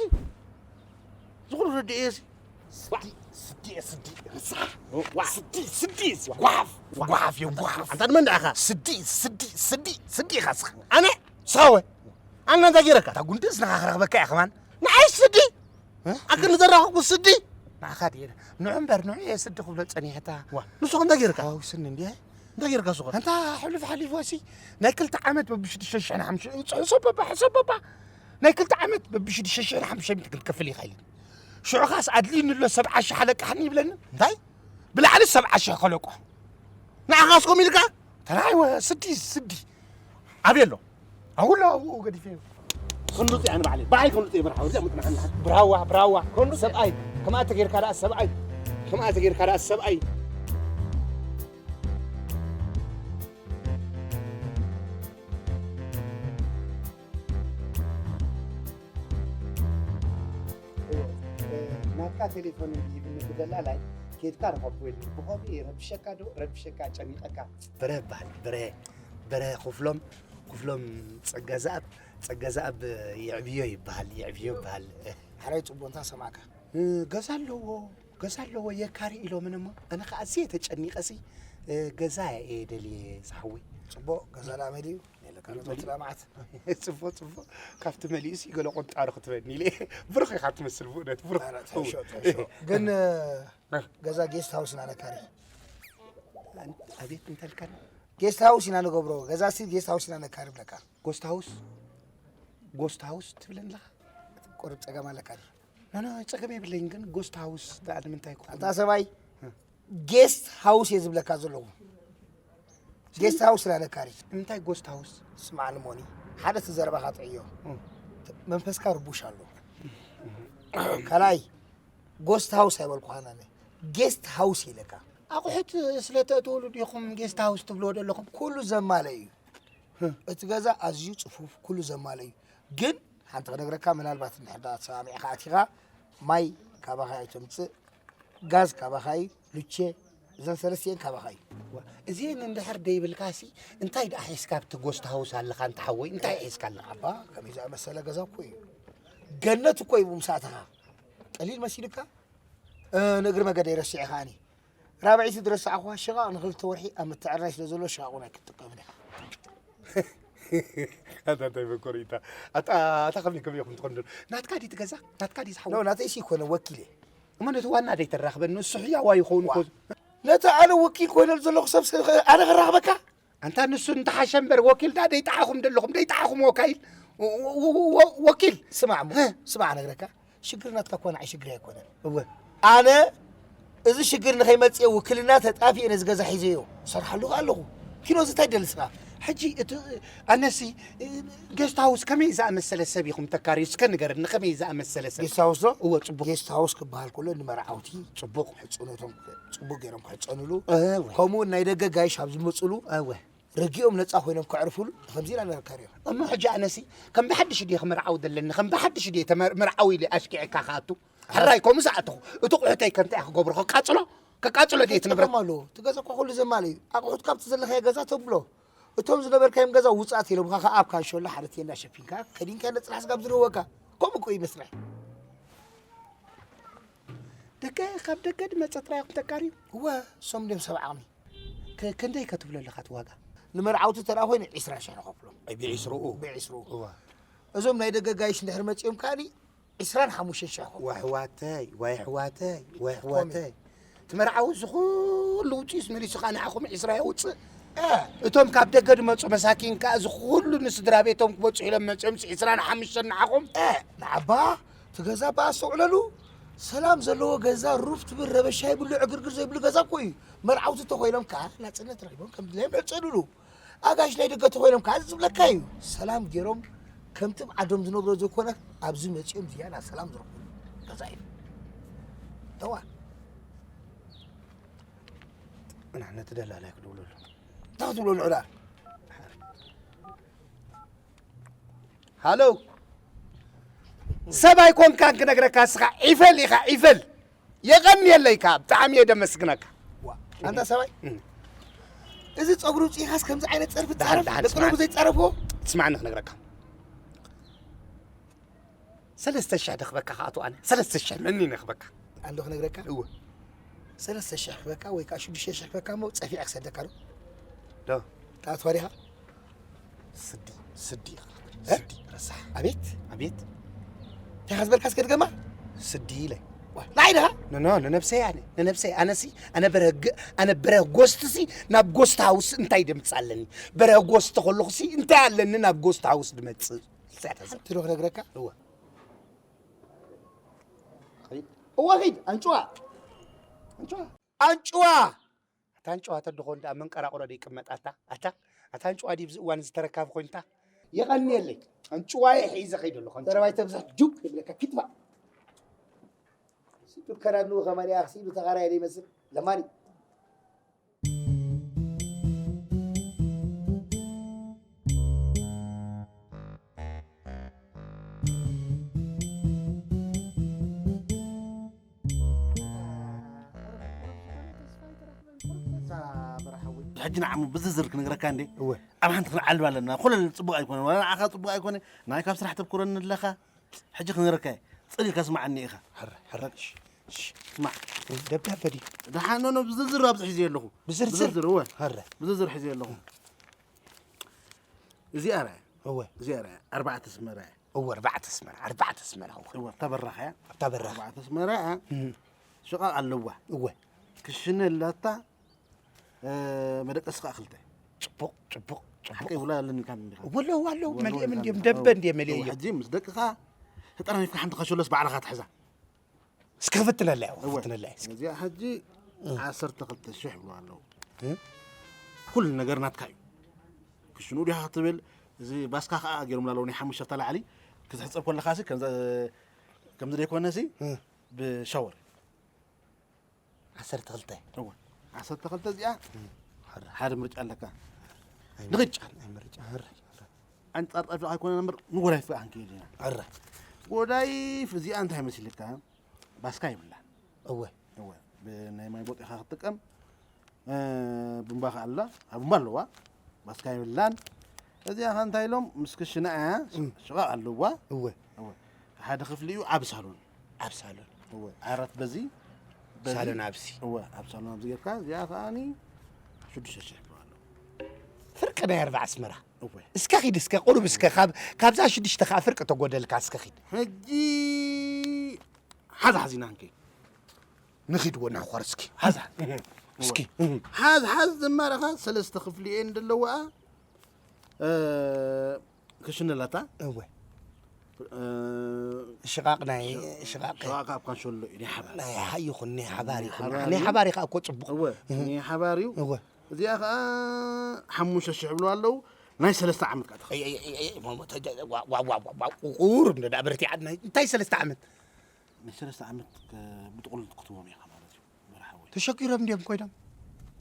ዝኹሉ ረድኤ እየ ሲ። ስዲ፣ ስዲ እየ፣ ስዲ። ዋ። ስዲ፣ ስዲ እየ ሲ። ጓሓፍ፣ ጓሓፍ እየ፣ ጓሓፍ። ኣንታ ንመን ደኣ ኢኻ? ስዲ፣ ስዲ፣ ስዲ፣ ስዲ ኢኻ ስኻ። ኣነ? ሳወ። ኣነ እንታይ ገይረካ? እታ ጉንዲ እዝንኻ ክረኽበካ እየ ከማን። ንዓይ ስዲ? እ? ኣክል ንዘራኽብኩ ስዲ? ንዓኻ ድየ? ንዑ እምበር፣ ንዑ እየ ስዲ ክብሎ ጸኒሐታ። ዋ፣ ንሱ ከ እንታይ ገይርካ? ሓዋውስኒ እንድየ። እንታይ ገይርካ ንሱ ከ? ኣንታ ሕሉፍ ሓሊፉ ሲ፣ ናይ ክልተ ዓመት በብሽዱሽተ ሽሕን ሓሙሽተ፣ ሕሰብ በባ፣ ሕሰብ በባ። ናይ ክልተ ዓመት በብሽዱሽተ ሽሕን ሓሙሽተ ሚእቲ ክትከፍል ኢኻ ኢሉኒ። ሽዑ ኻስ ኣድልዩኒ ኣሎ ሰብዓ ሽሕ ኣለቅሓኒ ይብለኒ። እንታይ? ብላዕሊ ሰብዓ ሽሕ ከለቆ። ንዓኻስ ከምኡ ኢልካ? ተራይ ወ-፣ ስዲ፣ ስዲ። ኣበይ ኣሎ? ኣብኡ ኣሎ፣ ኣብኡ ገዲፈዮ። ክንዱጥ እየ ኣነ ባዕለይ። ባዕለይ ክንዱጥ እየ፣ ብርሃ፣ ወዲያ ምጥናሕ፣ ምጥናሕ። ብራዋ፣ ብራዋ። ክንዱጥ እየ። ሰብኣይ፣ ከምኣ ተጌርካ ደኣ ሰብኣይ። ከምኣ ተጌርካ ደኣ ሰብኣይ። እወ፣ እ፣ ናትካ ቴሌፎን እንዲሂብኒ ብደላላይ ኬድካ ርኸቦ ኢሉ። ብኸምኡ እየ ረብሸካ ዶ ረብሸካ ጨኒቐካ? ብረ ይበሃል፣ ብረ፣ ብረ ክፍሎም፣ ክፍሎም ጸጋዝኣብ፣ ጸጋዝኣብ የዕብዮ ይበሃል፣ የዕብዮ ይበሃል። ሓራይ ጽቡቕ እንታ ሰማዕካ? እ፣ ገዛ ኣለዎ፣ ገዛ ኣለዎ የካሪ ኢሎምን እሞ፣ ኣነ ኸኣ ኣዝየ ተጨኒቐሲ፣ እ፣ ገዛ እየ ደልየ ዝሓወይ። ጽቡቕ፣ ገዛ ደኣ መሊኡ? የለካ፣ ነቶም መሊኡ። ስለ መዓት። ጽቡቕ፣ ጽቡቕ። ካብቲ መሊኡሲ ገለ ቆንጣሪ ክትበኒ ኢለ። ብሩኽ ኢኻ ትመስል ብእውነት፣ ብሩኽ። ኧረ፣ ትሕሾ፣ ትሕሾ። ግን፣ እ፣ እ። ገዛ ጌስት ሃውስ ኢና ነካሪ። ኣን-፣ ኣቤት እንተልካኒ? ጌስት ሃውስ ኢና ንገብሮ። ገዛ ሲ ጌስት ሃውስ ኢና ነካሪ ብለካ። ጎስት ሃውስ? ጎስት ሃውስ ትብለኒ ኣለኻ? ቁሩብ ጸገም ኣለካ ድዩ? ኖ፣ ኖ፣ ጸገም የብለይን፣ ግን ጎስት ሃውስ ደኣ ንምንታይ ክኾን? ኣንታ ሰብኣይ፣ እ። ጌስት ሃውስ እየ ዝብለካ ዘለኹ። ጌስት ሃውስ ኢና ነካሪ። እንታይ ጎስት ሃውስ? ስማዕኒ ሞኒ፣ ሓደ እቲ ዘረባኻ ጥዕዮ። እ። መንፈስካ ርቡሽ ኣሎ። ካልኣይ፣ ጎስት ሃውስ ኣይበልኩኻን ኣነ። ጌስት ሃውስ ኢለካ። ኣቑሑት ስለ ተእትውሉ ዲኹም ጌስት ሃውስ ትብልዎ ዘለኹም? ኩሉ ዘማልእ እዩ። እ። እቲ ገዛ ኣዝዩ ጽፉፍ፣ ኩሉ ዘማልእ እዩ። ግን ሓንቲ ክነግረካ፣ ምናልባት እንድሕር ደኣ ተሰማሚዕካ ኣቲኻ፣ ማይ ካባኻ እዩ ተምጽእ፣ ጋዝ ካባኻ እዩ፣ ሉቼ፣ እዘን ሰለስቲኤን ካባኻ እዩ። ዋ፣ እዚኤን እንድሕር ደይብልካሲ፣ እንታይ ደኣ ሒዝካ ኣብቲ ጎስት ሃውስ ኣለኻ? እንተ ሓወይ፣ እንታይ ሒዝካ ኣለኻ? ኣባ፣ ከመይ ዝኣመሰለ ገዛ እኮ እዩ። ገነት እኮ እዩ ምስኣተኻ። ቀሊል መሲልካ? እ፣ ንእግሪ መገደይ ረሲዐ ከኣኒ። ራብዐይቲ ዝረሳዕኹዋ ሽቓቕ ንኽልተ ወርሒ ኣብ ምትዕርራይ ስለ ዘሎ ሽቓቕ እውን ኣይክትጥቀምን ኢኻ። ኣታ እንታይ መኮሪታ? ኣታ፣ ኣታ ከመይ፣ ከመይ ኢኹም ትኾኑ? ናትካ ድዩ እቲ ገዛ? ናትካ ድዩ ዝሓወይ? ኖ፣ ናተይሲ ይኮነ፣ ወኪል እየ። እሞ ነቲ ዋና ደይተራኽበኒ፣ ንሱ ሕያዋ ይኸውን እኮ። ዋ። ነቲ ኣነ ወኪል ኮይነሉ ዘለኹ ሰብ ስለ ኣነ ከራኽበካ? ኣንታ ንሱ እንተሓሸ እምበር ወኪል ዳ ደይጠዓኹም ደለኹም፣ ደይጠዓኹም ወካይል፣ ወ-፣ ወ-፣ ወ-፣ ወኪል። ስማዕ እሞ፣ እ። ስማዕ እነግረካ፣ ሽግር ናትካ እኮ ንዓይ ሽግር ኣይኮነን። እወ። ኣነ እዚ ሽግር ንኸይመጽእ ውክልና ተጣፊኤ ነዚ ገዛ ሒዘዮ። ሰርሓሉ ከኣ ኣለኹ። ኪኖ እዚ እንታይ ደሊ ስኻ? ሕጂ እቲ ኣነሲ፣ እ፣ ጌስት ሃውስ ከመይ ዝኣመሰለ ሰብ ኢኹም ተካርዩ? እስከ ንገረኒ፣ ከመይ ዝኣመሰለ ሰብ? ጌስት ሃውስ ዶ? እወ፣ ጽቡቕ። ጌስት ሃውስ ክበሃል ከሎ ንመርዓውቲ ጽቡቕ። ሕጽኖቶም ጽቡቕ ገይሮም ክሕጸኑሉ፣ እወ። ከምኡ እውን ናይ ደገ ጋይሽ ኣብ ዝመጹሉ እወ። ረጊኦም ነጻ ኮይኖም ከዕርፉሉ ከምዚ ኢና ነካርዮም። እሞ ሕጂ ኣነሲ ከም ብሓድሽ ድየ ክምርዓው ዘለኒ? ከም ብሓድሽ ድየ ተመር-፣ መርዓዊ ኢለ ኣሽኪዐካ ክኣቱ? ሕራይ ከምኡ ዝኣተኹ፣ እቲ ቁሕተይ ከ እንታይ እየ ክገብሮ? ከቃጽሎ? ከቃጽሎ ድየ እቲ ንብረት? ትጥቀም ኣለዎ። እቲ ገዛ እኮ ኩሉ ዘማልእ እዩ። ኣቑሑት ካብቲ ዘለኻዮ ገዛ ተብሎ። እቶም ዝነበርካዮም ገዛ ውጻእ ኢሎምኻ ከኣ ኣብ ካንሸሎ ሓደ ቴንዳ ሸፊንካ ከዲንካ ነጽላ ስጋብ ዝረወካ። ከምኡ እኮ እዩ መስርሕ። ደገ፣ ካብ ደገ ድመጸ ጥራይ ኢኹም ተካርዩ? እወ፣ እሶም ድዮም ሰብ ዓቕሚ። ከ-፣ ክንደይ ከ ትብሎ ኣለኻ እቲ ዋጋ? ንመርዓውቲ ተራ ኮይኑ ዕስራ ሽሕ ንኸፍሎም። ኣይ፣ ብዕስርኡ? ብዕስርኡ። እዋ። እዞም ናይ ደገ ጋይሽ እንድሕር መጺኦም ከኣኒ ዕስራን ሓሙሽተን ሽሕ ክኸፍሉ። ዋሕዋተይ፣ ዋሕዋተይ፣ ዋሕዋተይ። እቲ መርዓዊ እዚ ኩሉ ውጪስ መሊሱ ከኣ ንዓኹም ዕስራ የውጽእ? እ። እቶም ካብ ደገ ዝመጹ መሳኪን ከኣ እዚ ኩሉ ንስድራ ቤቶም ክበጽሑ ኢሎም መጺኦም ዕስራን ሓሙሽተን ንዓኹም? እ። ንዓባ፣ እቲ ገዛ እባ ኣስተውዕለሉ። ሰላም ዘለዎ ገዛ፣ ሩፍ ትብል፣ ረበሻ የብሉ፣ ዕግርግር ዘይብሉ ገዛ እኮ እዩ። መርዓውቲ እንተኾይኖም ከኣ ናጽነት ረኺቦም ከም ድላዮም ይዕጸዱሉ። ኣጋይሽ ናይ ደገ ተኾይኖም ከኣ ዝብለካ እዩ። ሰላም ገይሮም ከምቲ ኣብ ዓዶም ዝነብሮ ዘይኮነ ኣብዚ መጺኦም ዝያዳ ሰላም ዝረኽብሉ ገዛ እዩ። ተዋ። እና ነቲ ደላላይ ክድውለሉ። እንታይ ክትብሎ ንዑ ደኣ? ሃሎ። ሰብ ኣይኮንካን ክነግረካ፣ እስኻ ዒፈል ኢኻ፣ ዒፈል። የቐንየለይ ከኣ፣ ብጣዕሚ እየ ደመስግነካ። ዋ፣ ኣንታ ሰብኣይ፣ እዚ ጸጉሪ ውፅኢኻስ ከምዚ ዓይነት ጸርፊ ደሓን፣ ትጻረፍ? ደሓን፣ ደቂ ስማዕ። ሎሚ ዘይጻረፍዎ? ስማዕኒ ክነግረካ። ሰለስተ ሽሕ ደኽበካ ከኣ ትዋነ፣ ሰለስተ ሽሕ መኒ ነኽበካ። ኣንዶ ክነግረካ? እወ። ሰለስተ ሽሕ ክበካ ወይ ከዓ ሽዱሽተ ሽሕ ክበካ እሞ ጸፊዐ ክሰደካ ዶ? ዶ? ጣት ወዲኻ? ስዲ፣ ስዲ ኢኻ። እ? ስዲ፣ ረሳሕ። ኣቤት። ኣቤት። እንታይ ዝበልካ እስከ ድገማ? ስዲ ኢለ። ንዓይ ድኻ? ኖ፣ ኖ፣ ንነብሰይ ኣነ፣ ንነብሰይ ኣነሲ፣ ኣነ በረህ ግ-፣ ኣነ በረህ ጎስትሲ ናብ ጎስት ሃውስ እንታይ ደምጽእ ኣለኒ? በረህ ጎስት ከለኹሲ እንታይ ኣለኒ ናብ ጎስት ሃውስ ድመጽእ? ሓንቲ ዶ ክነግረካ? እወ። ኺድ። እወ ኺድ፣ ኣንጭዋ። ኣንጭዋ። ኣንጭዋ። ኣታ ኣንጭዋ ተድኾን ደኣ መንቀራቕሮ ደይቅመጥ ኣታ፣ ኣታ፣ ኣታ ኣንጭዋ ድዩ ብዚ እዋን ዝተረካብ ኮይንታ? የቐንየለይ። ኣንጭዋ እየ ሒዘ ኸይደ ኣለኹ፣ ኣንጭዋ። ዘረባይ ተብዝሕ ጁግ ይብለካ፣ ኪድ ባእ። ሲጡ ከናድንኡ ከማን እያ፣ ክሲሉ ተኻራየ ደይመስል፣ ለማኒ። ሕጂ ንዓሙ ብዝርዝር ክንግረካ እንዴ? እወ። ኣብ ሓንቲ ክንዓልብ ኣለና። ኩለን ጽቡቕ ኣይኮነ፣ ዋላ ንዓኻ ጽቡቕ ኣይኮነ። ናይ ካብ ስራሕ ተብኩረኒ ኣለኻ። ሕጂ ክንግረካ እየ። ጽን ኢልካ ስማዓኒ ኢኻ። ሕረ፣ ሕረ። እሺ፣ እሺ። ስማዕ። ደብዳበ ድዩ? ደሓን፣ ኖ፣ ኖ፣ ብዝርዝር ኣብዚ ሒዘ ኣለኹ። ብዝርዝር? ብዝርዝር፣ እወ። ሕረ። ብዝርዝር ሒዘ ኣለኹ። እዚኣ ርኣያ። እወ። እዚኣ ርኣያ። ኣርባዕተ ኣስመራ እያ። እወ፣ ኣርባዕተ ኣስመራ፣ ኣርባዕተ ኣስመራ፣ እወ። እወ፣ እታ በራኽ እያ። እታ በራኽ። ኣርባዕተ ኣስመራ እያ። እም። ሽቓቕ ኣለዋ። እወ። ክሽነ ኣላታ፣ እ፣ መደቀሲ ከዓ ክልተ። ጽቡቕ፣ ጽቡቕ፣ ጽቡቕ። ሓቀይ ውላ ኣለኒ ካብ እንዲኻ። እወ፣ ኣለዉ፣ ኣለዉ፣ እወ፣ መሊኦም ኣለዉ፣ እንዲዮም፣ ኣለዉ። ደበ እንዲየ መሊኦ እወ፣ እዮም። ሕጂ ምስ ደቅኻ ተጠራሪፍካ ሓንቲ ካሸሎስ ባዕልኻ ትሕዛ። እስኪ ክፍትነላ እያ፣ እወ። ክፍትነላ እያ፣ እስኪ። እዚኣ ሕጂ እ። ዓሰርተ ክልተ ሽሕ ይብሉ ኣለዉ። እ? ኩሉ ነገር ናትካ እዩ። ክሽኑ ዲኻ ክትብል፣ እዚ ባስካ ከዓ ገይሮምላ ኣለዉ፣ ናይ ሓሙሽተ ተላዕሊ ክትሕጸብ ከለኻ ሲ፣ ከምዚ፣ ከምዚ ደይኮነ ሲ፣ እ። ብሻወር። ዓሰርተ ክልተ። እወ። ዓሰርተ ክልተ እዚኣ፣ እ። ሓደ ምርጫ ኣለካ። ኣይ ንኽድ። ምርጫ፣ ኣይ ምርጫ፣ ሕረ፣ ሕረ። ኣንጻር ጠፊ ኣይኮነን እምበር፣ ንጎዳይፍ ከዓ ክንከይድ ኢና። ሕረ። ጎዳይፍ እዚኣ እንታይ መሲልካ? ባስካ የብላን። እወ። እወ። ብናይ ማይ ቦጥ ኢኻ ክትጥቀም። እ፣ ቡምባ ከኣ ኣላ። ኣብ ቡምባ ኣለዋ። ባስካ የብላን። እዚኣ ከ እንታይ ኢሎም? ምስ ክሽና እያ። እም። ሽቓቕ ኣለዋ። እወ። እወ። ሓደ ክፍሊ እዩ፣ ዓቢ ሳሎን። ዓቢ ሳሎን። እወ። ዓራት በዚ፣ በዚ። ሳሎን ኣብዚ። እወ። ኣብ ሳሎን ኣብዚ ጌርካ፣ እዚኣ ከኣኒ ሽዱሽተ ሽሕ ይብሉ ኣለዉ። ፍርቂ ናይ ኣርባዓ ኣስመራ። እወ። እስከ ኺድ፣ እስከ ቁሩብ፣ እስከ ካብ፣ ካብዛ ሽዱሽተ ከኣ ፍርቂ ተጎደልካ፣ እስከ ኺድ። ሕጂ ሓዛ ሓዚና ክንከይድ። ንኺድ ወና ኾር እስኪ። ሓዛ። እስኪ። ሓዝ፣ ሓዝ ዘማረኻ ሰለስተ ክፍሊ እየን ዘለዋ። እ፣ ክሽነ ኣላታ። እወ። እ፣ ሽቓቕ ናይ፣ ሽቓቕ። ሽቓቕ ካብ ካንሸሎ እዩ፣ ናይ ሓባር። ናይ ሓ-፣ ይኹን፣ ናይ ሓባር ናይ ይኹን። ሓባር ናይ እዩ። ሓባር እዩ ከዓ እኮ ጽቡቕ። እወ፣ እህ። ናይ ሓባር እዩ። እወ። እዚኣ ከዓ ሓሙሽተ ሽሕ ይብሉ ኣለዉ። ናይ ሰለስተ ዓመት ከዓ ትኸ-፣ ኣይ፣ ኣይ፣ ኣይ፣ ኣይ፣ ሞሞ፣ ተጀ-፣ ዋ፣ ዋ፣ ዋ፣ ዋ፣ ዋ፣ ቁር እንዶ ዳ ብረቲ ዓድ ናይ፣ እንታይ ሰለስተ ዓመት? ናይ ሰለስተ ዓመት ከ-፣ ብጥቕሉ ክትቦም ኢኻ ማለት እዩ፣ መርሓዊ። ተሸጊሮም እንዲዮም ኮይኖም?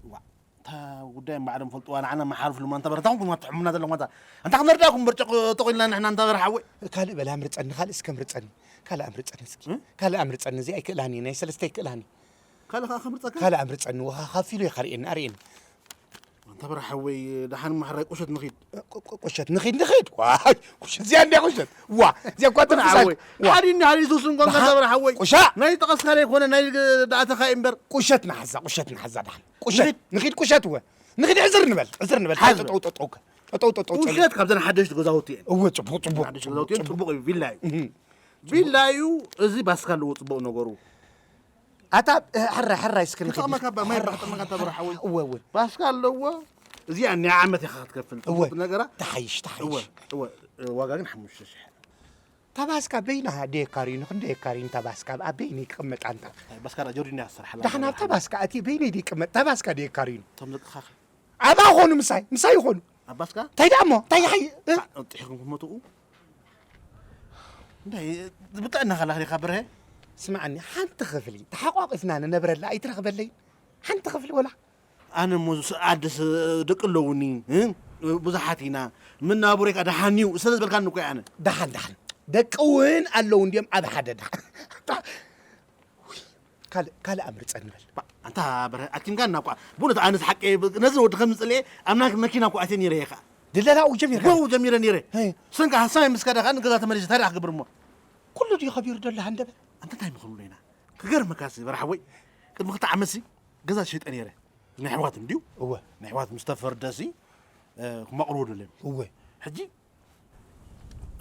ዋ፣ እታ ጉዳይ እምበዓሎም ፈልጥዋ፣ ንዓና መሓርፍ ልማ እንተ በረታ ኹንኩም ኣትሕሙና ዘለኹም ኣታ። ኣንታ ክንርዳእኩም በርጨቕ ጠቑልና ንሕና እንተ በርሓዊ። ካልእ በል ኣምርጸኒ፣ ካልእ እስከ ኣምርጸኒ። ካልእ ኣምርጸኒ እስኪ። እ? ካልእ ኣምርጸኒ፣ እዚኣ ኣይክእላን እየ፣ ናይ ሰለስተ ኣይክእላን እየ። ካልእ ከኣ ከምርጸካ? ካልእ ኣምርጸኒ፣ ወኻ ካፊሉ እየ ካርእየኒ፣ ኣርእየኒ። ኣንታ በርሓወይ፣ ደሓን ማሕራይ ቁሸት ንኺድ። ቁ-፣ ቁ-፣ ቁሸት ንኺድ፣ ንኺድ። ዋይ፣ ቁሸት፣ እዚኣ እንድያ ቁሸት። ዋ፣ እዚኣ እኳ ትንፍስ ኣይ-፣ ዋ። ሓዲኒ፣ ሓዲኒ፣ ሱስ እንኳን ደሓን። ከዛ በርሓወይ። ቁሻ። ናይ ጠቐስካ ዘይኮነ፣ ናይ ግ-፣ ዳእተኻ እምበር። ቁሸት ንሓዛ፣ ቁሸት ንሓዛ፣ ደሓን። ቁሸት፣ ንኺድ። ንኺድ ቁሸት፣ ወ። ንኺድ ዕዝር ንበል፣ ዕዝር ንበል። ሓዝ በል። ጠጠው፣ ጠጠው፣ ጠጠው፣ ጠጠው፣ ጨሉ። ቁሸት ካብዘን ሓደሽቲ ገዛውቲ እየን። እወ፣ ጽቡቕ፣ ጽቡቕ፣ ሓደሽቲ ገዛውቲ እየን፣ ጽቡቕ፣ ጽቡቕ እዩ፣ ቪላ እዩ። እህ። ቪላ እዩ፣ እዚ ባስካ ኣለዎ ጽቡቕ ነገሩ። ኣታ፣ ሕራይ፣ ሕራይ እስኪ ንኺድ። ክጠቕመካ እባ፣ ማይ ሕራይ፣ ክጠቕመካ እታ በርሓወይ። እወ፣ እወ። ባስካ ኣለዎ፣ እዚኣ ናይ ዓመት ኢኻ ክትከፍል፣ እወ። ጽቡቕ ነገራ። ትሓይሽ፣ ትሓይሽ። እወ፣ እወ። ዋጋ ግን ሓሙሽተ ሽሕ። እታ ባስካ በይና ደየካርዩ፣ ንኽንደይ የካርዩ፣ እታ ባስካ ኣብ በይነይ ክቕመጥ ኣንታ። ኣይ፣ ባስካ ዳ ጆርዲን እያ ዝሰርሓላ። ደሓን ኣብታ ባስካ ኣትየ በይነይ ደይቅመጥ፣ እታ ባስካ ደየካርዩ። እቶም ደቅኻ ኸ? ኣብኣ ኾኑ ምሳይ፣ ምሳይ ይኾኑ። ኣብ ባስካ? እንታይ ደኣ እሞ፣ እንታይ ይሓይ-፣ እ? ጣዕ-፣ ጥሒኹም ክትመትኡ? እንታይ፣ ብጥዕና ኸላ ኸሊኻ ብርሀ? ስምዓኒ፣ ሓንቲ ክፍሊ ተሓቋቒፍና ንነብረላ ኣይትረኽበለይን? ሓንቲ ክፍሊ ወላ? ኣነ እሞ ዝ-፣ ኣደስ ደቂ ኣለውኒ፣ እ? ብዙሓት ኢና። መናብሮይ ከኣ ደሓን እዩ ስለ ዝበልካኒ እኮ እየ ኣነ። ደሓን፣ ደሓን። ደቂ እውን ኣለዉ እንዲኦም ኣብ ሓደ ድሓ። ካልእ፣ ካልእ ኣምርጸኒ በል። ባ-፣ ኣንታ በርሀ፣ ኣኪምካና እኳ። ብእውነት ኣነስ ሓቂ፣ ነዚ ወዲ ከም ዝጽልኤ፣ ኣብ ናይ መኪና እኳ ኣትየ ነይረ እየ ኸኣ። ድለላ ኣብኡ ጀሚርካ? ኣብኡ ጀሚረ ነይረ። ሄ። ስንካ ሓሳብ ምስካዳ ኸኣ ንገዛ ተመሊሰ፣ እንታይ ደኣ ክገብር እሞ? ኩሉ ድዩ ከቢሩ ደሎ ሃንደበት? ኣንታ እንታይ ምኽንሉ ኢና? ክገርመካሲ በርሓ ወይ፣ ቅድሚ ክልተ ዓመትሲ ገዛ ሸይጠ ነይረ። ናይ ኣሕዋት እንድዩ። እወ። ናይ ኣሕዋት ምስ ተፈርደሲ፣ እ፣ ክመቕርቡ ደልዮም። እወ። ሕጂ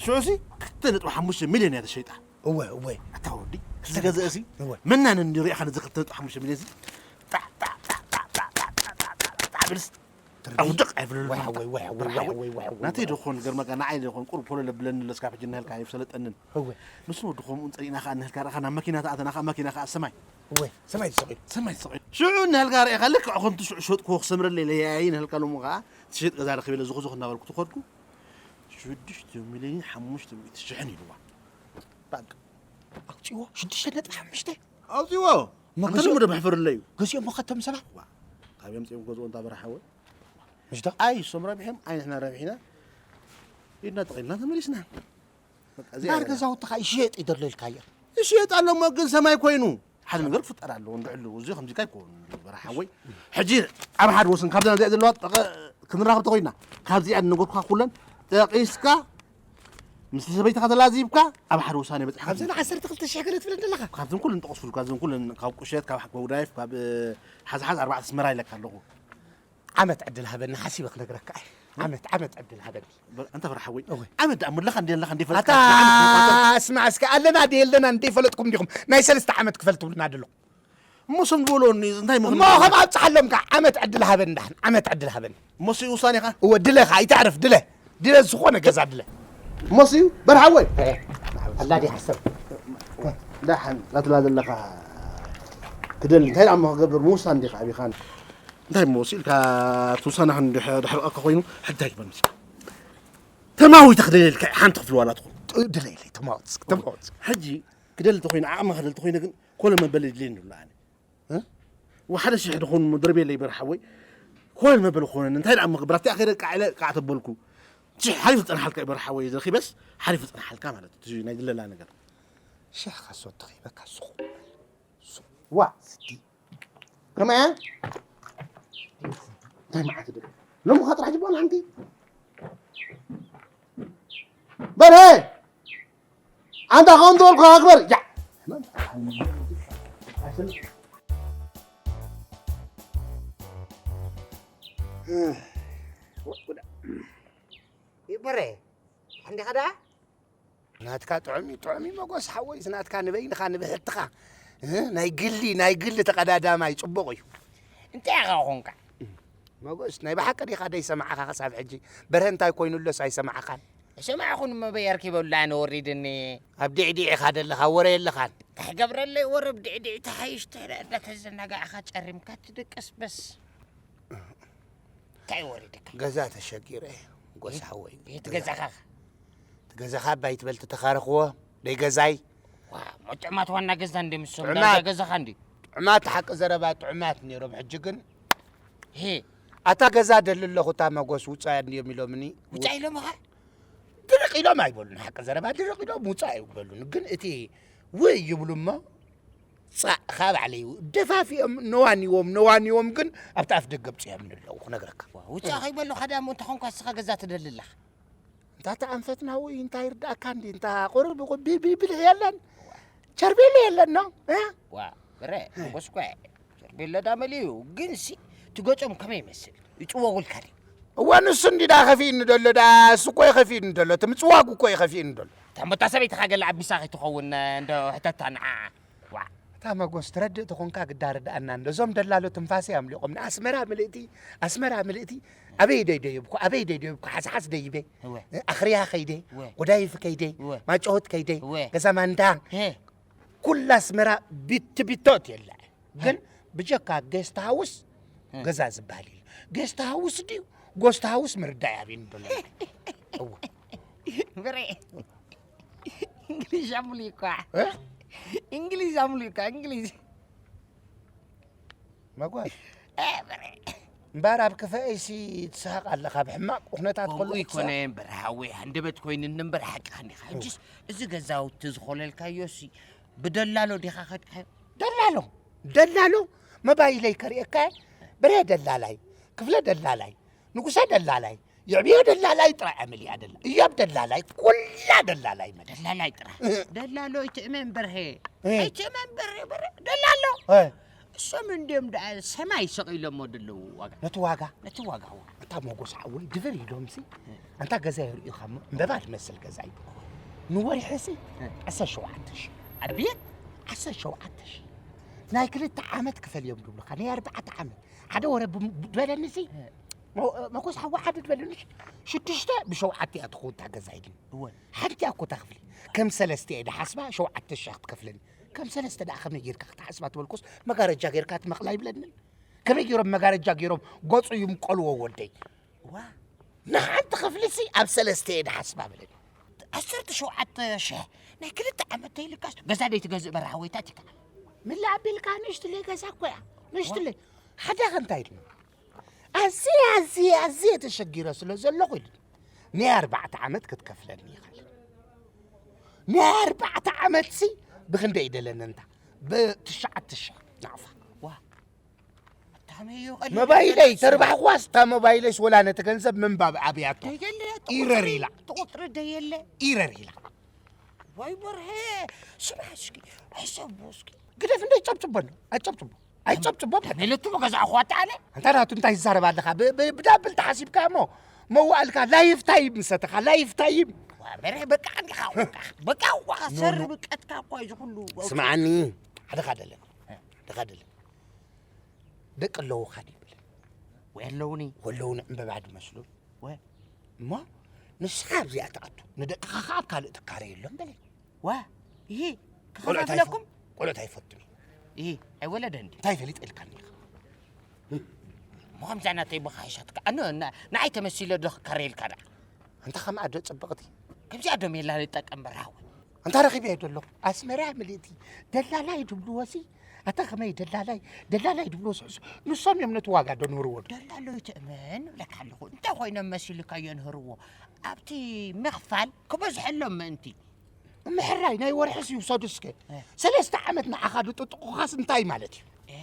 ሽዑሲ ክልተ ነጥቢ ሓሙሽተ ሚልዮን እያ ተሸይጣ። እወ፣ እወ። ኣታ ወዲ፣ እዚ ገዛእሲ እወ። መናን እንዲ ሪእኻ ነዚ ክልተ ነጥቢ ሓሙሽተ ሚልዮን ሲ ጣዕ፣ ጣዕ፣ ጣዕ፣ ጣዕ፣ ጣዕ፣ ጣዕ፣ ጣዕ፣ ጣዕ፣ ጣዕ፣ ጣዕ ብልስ ትርድእ? ኣውድቕ ኣይብለሉ። ዋይ፣ ዋይ፣ ዋይ፣ ዋይ፣ ዋይ፣ ዋይ፣ ዋይ፣ ናተይ ዋይ። ዶ ኾን ገርመካ፣ ንዓይ ዶ ኾን ቁሩብ ፖለለ ብለኒ ለስካ ሕጂ እናሃልካ ኣይፍሰለጠንን። እወ። ንሱ ወዲ ኾምኡ እንጸሊእና ኸኣ እናሃልካ ረእኻ ናብ መኪና ተኣተና ኸኣ መኪና ኸኣ ሰማይ። እወ፣ ሰማይ ተሰቒሉ። ሰማይ ተሰቒሉ። ሽዑ እናሃልካ ረእኻ ልክዕ ከምቲ ሽዑ ሸጥኩዎ ክሰምረለይ ለያይ እናሃልካ ሎሚ ኸኣ ትሸጥ ገዛ ረኺበ ኢለ ዝኹዝኹ እናበልኩ ትኸድኩ። ሽዱሽተ ሚልዮን ሓሙሽተ ሚእቲ ሽሕን ኢልዋ። ባንክ። ኣውጺዎ፣ ሽዱሽተ ነጥቢ ሓሙሽተ? ኣውጺዎ። መ-፣ ኣንተ ገዚኦ-፣ ደሞ ዶ መሕፈርለይ እዩ? ገዚኦሞ ኸቶም ሰባት? ዋ፣ ካብ የምጽኦም ገዝኦ እንታ በርሓ ወይ? ምሽ ዶ? ኣይ፣ እሶም ረቢሖም፣ ኣይ፣ ንሕና ረቢሕና። ኢድና ጠቒምና ተመሊስና። በቃ፣ እዚኣ እምበኣር እያ። ገዛውትኻ ይሽየጥ እዩ ደሎ ኢልካዮ? ይሽየጥ ኣሎ እሞ ግን ሰማይ ኮይኑ። ሓደ ነገር ክፍጠር ኣለዎ፣ እንድዕሉ። እዚ ከምዚ ኢልካ ኣይኮን፣ በርሓ ወይ። ሕጂ ኣብ ሓደ ወስን፣ ካብዛ እዚኣ ዘለዋ ጠቐ-፣ ክንራኸብ ተኾይና፣ ካብዚኣ ንነገርኩኻ ኩለን ጠቒስካ፣ ምስ ሰበይትኻ ተላዚብካ፣ ኣብ ሓደ ውሳኔ በጺሕካ ኣብዘን ትምለስ። ዓሰርተ ክልተ ሽሕ ገለ ትብለን ዘለኻ? ካብዘን ኩለን ጠቐስኩልካ፣ እዘን ኩለን ካብ ቁሸት፣ ካብ ጎዳይፍ፣ ካብ፣ እ፣ ሓዝሓዝ ኣርባዕተ ኣስመራ ኢለካ ኣለኹ። ዓመት ዕድል ሃበኒ፣ ሓሲበ ክነግረካ እየ። ዓመት፣ ዓመት ዕድል ሃበኒ። በር-፣ ኣንታ በርሓ ወይ፣ እወ። ዓመት ደኣ እሞ ኣለኻ እንዲ ኣለኻ እንዲ ፈለጥካ፣ ኣታ ዓመት ትምልስ። ስማዕ እስከ፣ ኣለና ድየ የለና እንዲ ፈለጥኩም ዲኹም ናይ ሰለስተ ዓመት ክፈል ትብሉና ደለኹም? እሞ ሰም ዝበሎ ኒ-፣ እንታይ እሞ ምኽንያት? ከም ኣብጽሓሎም ከ ዓመት ዕድል ሃበኒ ዳሕን፣ ዓመት ዕድል ሃበኒ። እሞ ስዩ ውሳኔኻ? እወ፣ ድለ ከኣ፣ ኣይተዕርፍ፣ ድለ። ድለ ዝኾነ ገዛ ድለ። እሞ ስዩ፣ በርሓ ወይ። እ፣ ኣላ ድያ ሓሰብ? ዳሕን፣ ላትላ ዘለኻ ክደል፣ እንታይ ደኣ እሞ ክገብር ምውሳን ዲኻ ኣቢኻን? እንታይ እሞ ስኢልካ ትውሳነ ክንዲ-፣ ድሕርቐካ ኮይኑ፣ ሕጂ እንታይ ግበር መሲልካ? ተማዊተ ክደልየልካ እየ፣ ሓንቲ ክፍሊ ዋላ ትኹን። ጥ-፣ ድለይለይ፣ ተማወት እስኪ፣ ተማወት እስኪ። ሕጂ ክደሊ ተኾይነ፣ ዓቕሚ ክደሊ ተኾይነ ግን፣ ኮለ መበሊ ድልየኒ ኣሎ ኣነ። እ? ወሓደ ሽሕ ድኹን ድርቤለይ በርሓ ወይ፣ ኮለ መበሊ ክኾነኒ፣ እንታይ ደኣ እሞ ክብራ፣ እቲኣ ከይደ ቃዕ ኢለ ቃዕ ተበልኩ። ሽሕ ሓሊፉ ዝጸንሓልካ እዩ በርሓ ወይ፣ ረኺበስ ሓሊፉ ዝጸንሓልካ ማለት እዩ፣ እቲ ናይ ድለላ ነገር። ሽሕ ካሶት ተኺበካ ሱቕ። ዋ፣ ስዲ። ከመይ እያ? እንታይ መዓት ዶ? ሎሚ ኸ ጥራሕ ጅባና ሓንቲ። በርሀ! ኣንታ ኸም ዝበልኩ ኣክበር። ያ! ይበረ፣ እንዲኻ ደኣ? ናትካ ጥዑም እዩ፣ ጥዑም እዩ መጎስ ሓወይ፣ ናትካ ንበይንኻ ንብሕትኻ፣ እ፣ ናይ ግሊ፣ ናይ ግሊ ተቐዳዳማይ ጽቡቕ እዩ። እንታይ ኢኻ ኾንካ? መጎስ፣ ናይ ብሓቂ ዲኻ ደይሰማዕኻ ክሳብ ሕጂ? በርሀ እንታይ ኮይኑሎስ ኣይሰማዕኻን? ሰማዕኹን እሞ በይ ኣርኪበሉ ኣነ ወሪድኒ። ኣብ ዲዕዲዕ ኢኻ ደለኻ፣ ወረ የለኻን። እንታይ ገብረለይ ወረ ኣብ ዲዕዲዕ ተሓይሽ ተረ እንዳተዘናጋዕኻ ጨሪምካ ትድቅስ በስ። እንታይ ወሪድካ? ገዛ ተሸጊረ፣ ጎሳ ቤት፣ ሓወይ። ቤት ገዛ። ገዛኻ? እቲ ገዛኻ ኣባይ ትበል ተተኻረኽዎ፣ ደይ ገዛይ። ዋ፣ እሞ ጥዑማት ዋና ገዛ እንዲ ምስሶም ጥዑማት። ዳርጋ ገዛኻ እንዲ? ጥዑማት፣ ሓቂ ዘረባ ጥዑማት ነይሮም፣ ሕጂ ግን ሄ። ኣታ ገዛ ደሊ ኣለኹ፣ እታ መጎስ ውጻእ እንዲዮም ኢሎምኒ። ውጻእ ኢሎምኻ? ድርቕ ኢሎም ኣይበሉን፣ ሓቂ ዘረባ ድርቕ ኢሎም ውጻእ ኣይበሉን። ግን እቲ ውይ ይብሉ እሞ፣ ጻእ፣ ካብ ባዕለይ ደፋፊኦም ነዋኒዎም፣ ነዋኒዎም ግን ኣብቲ ኣፍ ደገ ኣብጺሖምኒ ኣለዉ ክነግረካ። ዋ፣ ውጻእ ከይበሉኻ ደኣ እሞ እንተኾንኳ ንስኻ ገዛ ትደሊ ኣለኻ? እንታ ተኣንፈትና ውይ እንታይ ይርዳእካ እንዲ፣ እንታ ቁሩብ ቁ-፣ ቢ-፣ ቢ-፣ ብልሒ የለን፣ ቸርቤሎ የለን ኖ፣ እ? ዋ፣ በረ፣ ሞጎስ እኮ ቸርቤሎ ዳ መሊኡ፣ ግንሲ እቲ ገጾም ከመይ ይመስል? ይጽወጉልካ ድዩ? እወ፣ ንሱ እንዲ ዳ ከፊእኒ ደሎ፣ ዳ እሱ እኮ እዩ ከፊእኒ ደሎ፣ እቲ ምጽዋጉ እኮ እዩ ከፊእኒ ደሎ። እታ እሞ እታ ሰበይትኻ ገለ ኣቢሳ ከይትኸውን፣ እንዶ ሕተታ ንዓ። ዋ። እታ መጎስ ትረድእ ተኾንካ ግዳ ርድኣና እንዶ። እዞም ደላሎ ትንፋሰይ ኣምሊቖም። ንኣስመራ ምልእቲ፣ ኣስመራ ምልእቲ። ኣበይ ደይ ደይብኩ፣ ኣበይ ደይ ደይብኩ፣ ሓስሓስ ደይበ። እወ። ኣኽርያ ከይደ፣ እወ። ጎዳይፍ ከይደ፣ እወ። ማጨወት ከይደ፣ እወ። ገዛ ማንዳ። ሄ። ኩላ ኣስመራ ቢት ቢቶ ትየላ። ግን ሄ። ብጀካ ጌስት ሃውስ ሄ። ገዛ ዝበሃል የለ። ጌስት ሃውስ ድዩ? ጎስት ሃውስ ምርዳእ ኣብዩኒ ደሎ። እወ። ብሬ። እንግሊዝ ኣምሉ እኳ። እ? እንግሊዝ ኣምሉ እኳ፣ እንግሊዝ። መጓዝ። እ፣ ብሬ። እምበር ኣብ ክፍኤሲ ትስሕቕ ኣለኻ፣ ብሕማቕ ኩነታት ከምኡ ከሎ ይኮነ ክትስሕቕ። እምበር፣ ሓወይ፣ ሃንደበት ኮይኑኒ እምበር፣ ሓቅኻ እንዲኻ። ሕጅስ፣ እዚ ገዛውቲ ዝኾለልካዮሲ፣ ብደላሎ ዲኻ ከድካዮ? ደላሎ፣ ደላሎ፣ መባይለይ ከርእየካ፣ ብሬ ደላላይ፣ ክፍለ ደላላይ፣ ንጉሰ ደላላይ፣ የዕብዮ ደላላይ ጥራይ ኣመሊኣ ደላ። እዮብ ደላላይ፣ ኩላ ደላላይ መደ። ደላላይ ጥራሕ። ደላሎ ኣይትእመን በርሄ። እ። ኣይትእመን በርሄ፣ በርሄ። ደላሎ። እ። እሶም እንድዮም ደኣ ሰማይ ሰቒሎሞ ደለዉ ዋጋ። ነቲ ዋጋ? ነቲ ዋጋ፣ ዋጋ። ኣንታ ሞጎስ ሓወይ፣ ድብር ኢሎምሲ፣ ኣንታ ገዛ የርእዩኻ እሞ፣ እምበባ ዝመስል ገዛ እዩ። ንወርሒ ሲ፣ እ። ዓሰርተ ሸውዓተ ሺሕ። ኣቤት! ዓሰርተ ሸውዓተ ሺሕ። ናይ ክልተ ዓመት ክፈል እዮም ድብሉኻ፣ ናይ ኣርባዕተ ዓመት። ሓደ ወረ ብም-፣ ድበለኒ ሲ፣ እ። ሞ-፣ መጎስ ሓወይ ሓደ ድበለኒ ሲ፣ ሽዱሽተ ብሸውዓተ እያ ትኸውን እታ ገዛ ኢሉኒ። እወ። ሓንቲ እያ እኮ እታ ክፍሊ። ከም ሰለስተ እየ ድሓስባ፣ ሸውዓተ ሺሕ ክትከፍለኒ። ከም ሰለስተ ደኣ ከመይ ጌርካ ክትሓስባ ትበልኩስ፣ መጋረጃ ጌርካ ትመቕላ ይብለኒ። ከመይ ጌሮም መጋረጃ ጌሮም ገጹ ይምቀልዎ ወደይ? ዋ። ንሓንቲ ክፍሊ ሲ ኣብ ሰለስተ እየ ድሓስባ በለኒ። ዓሰርተ ሸውዓተ ሽሕ ናይ ክልተ ዓመት ተይልካስ ገዛ ደይ ትገዝእ በራ ሓወይታ ቲካ። ምን ኣቢልካ ንእሽትለይ ገዛ እኮ እያ። ንእሽትለይ። ሓደ ከ እንታይ ኢልና? ኣዝየ፣ ኣዝየ፣ ኣዝየ ተሸጊረ ስለ ዘለኹ ኢሉ። ናይ ኣርባዕተ ዓመት ክትከፍለኒ ኢኻ። ናይ ኣርባዕተ ዓመት ሲ ብኽንደይ ደለኒ እንታ? ብትሽዓተ ሽሕ ናቕፋ። ዋ። ኣታ ከመይ እዩ ቀሊል መባይለይ ገንዘብ? ተርባሕኳስ፣ እታ መባይለይስ ወላ ነቲ ገንዘብ ምንባብ ኣብያቶ። ደየለ፣ ኢረር ኢላ። ትቑጥሪ ደየለ። ኢረር ኢላ። ወይ በርሄ፣ ስማዕ እስኪ፣ ሕሰቦ እስኪ። ግደፍ እንደ ይጨብጭቦ ኣሎ። ኣይጨብጭቦ። ኣይጨብጭቦ። ተመለቱ ገዛ ኣኹዋ ተዓለ። ኣንታ ናቱ እንታይ ይዛረብ ኣለኻ? ብ-፣ ብ-፣ ብዳብል ተሓሲብካ እሞ መዋእልካ ላይፍ ታይም ምሰተኻ፣ ላይፍ ታይም። ዋ፣ በርሄ፣ በቃ እንዲኻ፣ በቃ፣ በቃ፣ ዋ፣ ኖ፣ ሰር ኖ። ብቀትካ እኳ እዩ ዝኹሉ። ስምዓኒ፣ ሓደ ካደለ። ሓደ ካደለ። ደቂ ኣለዉኻ ድዩ ይብል። ወይ ኣለውኒ። ወለውኒ ዕምበባ ድመስሉ። ወ። እሞ ንስኻ ኣብዚኣ ትኣቱ፣ ንደቅኻ ኸዓ ኣብ ካልእ ትካረ የሎም በለይ። ዋ፣ ይሄ ቆልዑት ኣይፈ-፣ ክኸፋፍለኩም? ቆልዑት ኣይፈቱን እዩ። ይሄ ኣይወለደን ድዩ? እንታይ ፈሊጠ ኢልካኒ ኢኻ? እሞ ከምዛ ናተይ መኻይሻትካ፣ ኣነ ና-፣ ንዓይ ተመሲለ ዶ ክካረ ኢልካ ደኣ? ኣንታ ኸምኣ ዶ ጽብቕቲ? ከምዚኣ ዶ ሜላ ንጠቀም በራዊ? ኣንታ ረኺበዮ ዘለኹ ኣስመራ ምልእቲ ደላላይ ድብልዎ ሲ ኣታ ኸመይ ደላላይ ደላላይ ድብልዎ ስሕሱ ንሶም እዮም ነቲ ዋጋ ዶ ንህርዎ ዶ? ደላሎ ይትእመን እብለካ ኣለኹ። እንታይ ኮይኖም መሲልካ የንህርዎ? ኣብቲ ምኽፋል ክበዝሐሎም ምእንቲ። ምሕራይ ናይ ወርሒ ሲ ይውሰዱ እስከ። እ። ሰለስተ ዓመት ንዓኻ ድጥጥቑኻስ እንታይ ማለት እዩ? እ፣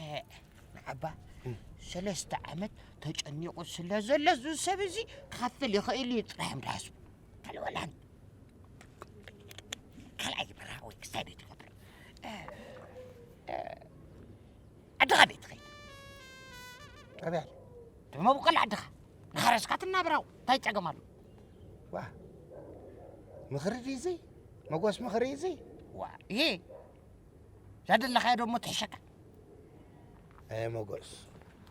ንዓባ እ። ሰለስተ ዓመት ተጨኒቑ ስለ ዘሎ እዚ ሰብ እዚ ክኸፍል ይኽእል እዩ ጥራሕ እዮም ድሓስቡ። ካልእ ወላን ካልኣይ በረኻ ወይ ክሳይ ደይ ትገብር። እ፣ እ፣ ዓድኻ ደይ ትኸይድ። ኣበይ ኣለ? እቲ መብቆል ዓድኻ ንሓረስካ ትናብራው እንታይ ጸገም ኣሎ? ዋ፣ ምኽሪ ድዩ እዚ? መጎስ ምኽሪ እዩ እዚ? ዋ፣ ይሄ እዛ ደለኻዮ ደሞ ትሕሸካ። ኣየ መጎስ፣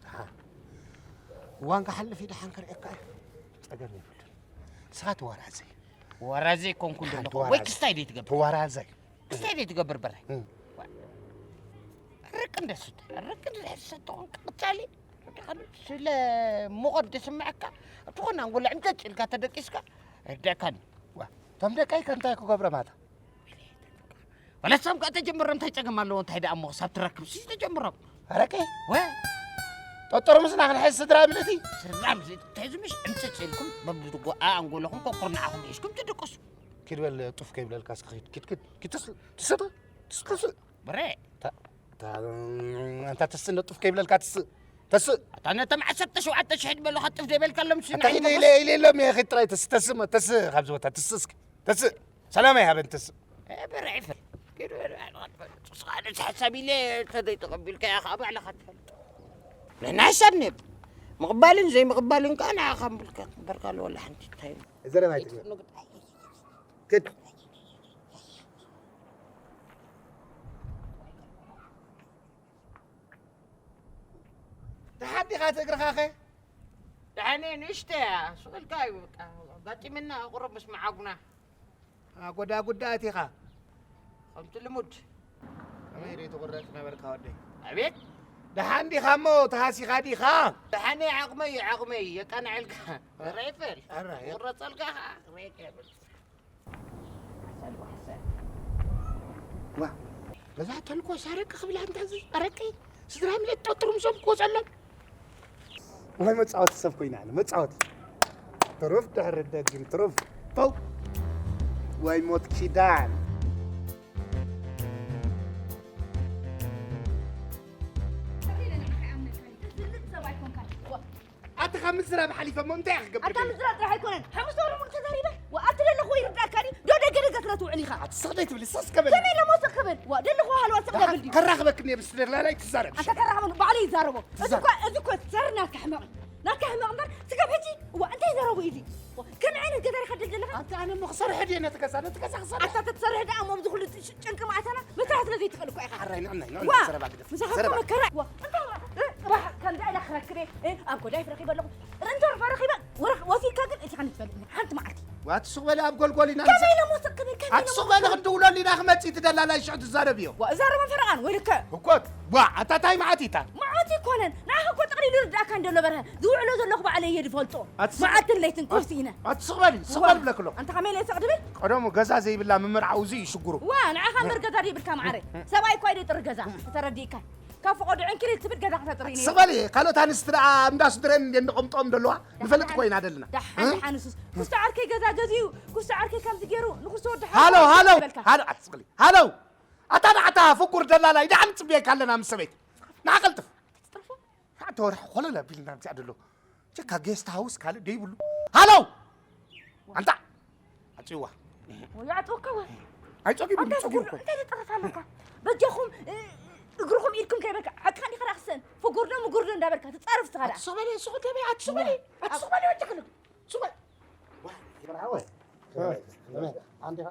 ደሓ እዋን ክሓልፍ እዩ፣ ደሓን ክርእየካ እዩ። ጸገም የብሉን። ንስኻ ትዋራዘይ። ወራዘይ ኮንኩ ደሓን ኣለኹ። ትዋራዘይ። ወይ ክስታይ ደይ ትገብር? ትዋራዘይ። ክስታይ ደይ ትገብር በራይ? እም። ዋ። ርቅ እንደ ስተ፣ ርቅ እንደ ስተ ኾንካ ቀጻሊ። ስለ ሙቐት ዝስምዐካ፣ እቲ ኾነ ኣንጎላ ዕምጨጭ ኢልካ ተደቂስካ፣ ርድእካኒ። ዋ፣ እቶም ደቀይ ከ እንታይ ክገብሮም ኣታ? ወለሶም ከ ተጀምሮም እንታይ ጸገም ኣለዎ? እንታይ ደኣ እሞ ክሳብ ትረክብ ሲ ተጀምሮም። ኣረቂ? ወ? ጠጠሩ ምስና ክንሕዝ ስድራ ምልእቲ? ስድራ ምልእቲ ተሒዙ ምሽ ዕምጨጭ ኢልኩም በብድጎኣ ኣንጎለኹም ኮኩርናዓኹም ሒዝኩም ትድቅሱ። ኪድ በል ጡፍ ከይብለልካ እስኪ ኪድ፣ ኪድ፣ ኪድ፣ ኪድ ትስ-፣ ትስተ፣ ትስ-፣ ትስ-፣ ብረ። ታ-፣ ታ-፣ ኣንታ ትስእ ነጡፍ ከይብለልካ ትስእ። ተስእ። ኣታ ነቶም ዓሰርተ ሸውዓተ ሽሕ ዝበሉ ከጥፍ ዘይበልካሎም ሲ ኣታ ኺድ ኢለ፣ ኢለ ኢሎም እየ ኺድ ጥራይ ተስእ፣ ተስእ፣ ተስእ፣ ካብዚ ቦታ ትስእ እስኪ። ተስእ። ሰላም ኣይሃበን ተስእ። እ፣ ብረ ይፈል። ኪድ በል፣ ንስኻ ነዚ ሓሳብ ኢለ ተዘይተቐቢልካያ ኸዓ ባዕልኻ ትፈልጥ። ንሕና ሓሳብ ንህብ። ምቕባልን ዘይምቕባልን ከኣ ንዓኻ እምብልካ ክበርካ ኣለዎ፣ ወላ ሓንቲ እንታይ እዩ? ዘረባ ኣይትግበር። ክድ። ደሓን ዲኻ እቲ እግርኻ ኸ? ደሓን እየ፣ ንእሽተይ እያ። ስቕ ኢልካ እዩ በቃ። ኣጋጢምና ቁሩብ ምስ መዓጉና። ኣጎዳ ጉዳ ኣቲኻ። ከምቲ ልሙድ። ከመይ ደይ ትቑረጽ ነበርካ ወደይ? ኣቤት። ደሓን ዲኻ እሞ ተሃሲኻ ዲኻ? ደሓን እየ፣ ዓቕመይ እዩ፣ ዓቕመይ። የቃንዐልካ። ራይፈል። ኣራ፣ የ- ክቑረጸልካ ኸዓ ሬክ የብል። ዋ፣ በዛ ተልኮስ ኣረቂ ክብላ እንተ እዚ ኣረቂ ስድራ ምልእቲ ጠጥሩምሶም ክወፀሎም። ወይ መጻወቲ ሰብ ኮይና ኣነ መጻወቲ። ትሩፍ ድሕሪ ደጊም ትሩፍ። ፖው። ወይ ሞት ኪዳን። ኣቲ ካብ ምዝራብ ሓሊፈ እሞ እንታይ እየ ክገብር ኣታ ደልየ? ምዝራብ ጥራሕ ኣይኮነን። ሓሙሽተ ወርሒ ሙሉእ ተዛሪበ። ዋ፣ ኣብቲ ዘለኹ ይርዳእካ ድዩ? ዶ ደገ ደገ ስለ ትውዕል ኢኻ? ኣቲ ስቕ ደይ ትብሊ፣ ስቕ እስከ በል። ከመይ ኢለ እሞ ስቕ ክብል? ዋ፣ ደለኹ ሃልዋ ስቕ ዶ ኣታ ብል ድዩ? ከራኽበክኒ እየ ብስደት ላላ ኣይትዛረብ። ኣታ ከራኽበኒ፣ ባዕለይ ይዛረቦ። እዚ ትዛረብ። እኳ፣ እዚ እኮ ዘርና ተሕመቕ። ናትካ ሕመቕ እምበር፣ ስጋብ ሕጂ፣ እዋ፣ እንታይ ዘረቡ እዩ እዚ? እዋ፣ ከመይ ዓይነት ገዛ ዲኻ ትደሊ ዘለኻ? ኣንቲ ኣነ እሞ ክሰርሕ ድየ ነቲ ገዛ፣ ነቲ ገዛ ክሰርሕ። ኣታ ተትሰርሕ ደኣ እሞ ኣብዚ ኩሉ ጭ-፣ ጭንቂ መኣተና፣ ምስራሕ ስለ ዘይትኽእል እኮ ኢኻ። ሓራይ፣ ንዕናይ፣ ንዕናይ፣ ዋ፣ ዘረባ ግደፍ። ምሳኻ እኮ ዘረባ። መከራ። ዋ፣ እንታይ ዋ፣ እ፣ ራህ፣ ከምዚ ኢላ ክረክብ እየ፣ እ፣ ኣብ ጎዳይፍ ረኺበ ኣለኹ። እንተ ረኺበ፣ ወረ-፣ ወሲድካ ግን፣ እቲኻ ንትፈልጥ ሓንቲ መዓልቲ። ዋ፣ ትስቕ በሊ ኣብ ጎልጎል ኢና ከመይ ንስ-፣ ኢለ ሞስቕ ክብል፣ ከመይ ኢለ ኣትስቕ ሞስቕ በሊ ክብል? ክንድውለሉ ኢና ክመጽእ እቲ ደላላይ ሽዑ ትዛረብዮ። ዋ፣ እዛረቦ ፈረቓን ወይልከ። እኮ፣ ዋ፣ ኣታ ታይ መዓት ኢታ? መዓት ኣይኮነን። ንዓኻ እኮ ጠቕሊሉ ይርድኣካ እንደሎ በርሀ። ዝውዕሎ ዘለኹ ባዕለይ እየ ዝፈልጦ። ኣትስቕ-፣ መዓትን ለይትን ኣት-፣ ኮፍ ኢነ። ኣትስቕ በሊ፣ ስቕ ዋ፣ በሊ ብለክሎ። ኣንታ ከመይ ኢለ ስቕ ድብል? ቀደሙ ገዛ ዘይብላ ምምርዓው እዚ እዩ ሽግሩ። ዋ፣ ንዓኻ እምበር ገዛ ዘይብልካ ማዕረ። ሰብኣይ እኮ ኣይደጥሪ ገዛ። ተረዲእካ። ካብ ፈቐዶ ዕንክሊል ትብል ገዛ ከተጥሪ ነይሩ። ስቕ በሊ፣ ካልኦት ኣንስቲ ደኣ እንዳ ስድረን እንደ እንቐምጦም ደለዋ። ንፈልጥ እኮ ኢና ደልና። ደሓን፣ እ? ደሓን ንሱስ። ኩስቶ ዓርከይ ገዛ ገዚኡ፣ ኩስቶ ዓርከይ ከምዚ ገይሩ፣ ንኩስቶ ወዲ ሓው ሃሎ፣ ሃሎ፣ ይበልካ። ሃሎ፣ ኣትስቕሊ። ሃሎ። ኣታ ንዓታ ፍቁር ደላላይ፣ ደሓን ጽብየካ ኣለና ምስ ሰበይቲ። ንዓ ቀልጥፍ። ትጥርፎ? ሓደ ወርሒ ኮለል ኣቢልና ኣብዚኣ ደሎ። ቸካ ጌስት ሃውስ ካልእ ደይብሉ። ሃሎ! ኣንታ! ኣጽዋ። ወይ ኣጥወካ ወይ? ኣይጸጊብን፣ ኣንታ ጸጊብኩ። እንታይ ትጥርፍ ኣለካ? በጃኹም፣ እ፣ እግርኹም ኢድኩም ከይበልካ፣ ዓካ እንዲኻ ዳኽሰን፣ ፍጉርዶ ምጉርዶ እንዳበልካ ትጻረፍ ስኻ ደኣ። ኣትስቕ በሊ፣ ስቕ በሊ፣ ኣትስቕ በሊ፣ ኣትስቕ በሊ፣ ወጀኽሉ። ስቕ በሊ። ዋ፣ ይበርሃ ወይ? ኣንዲኻ?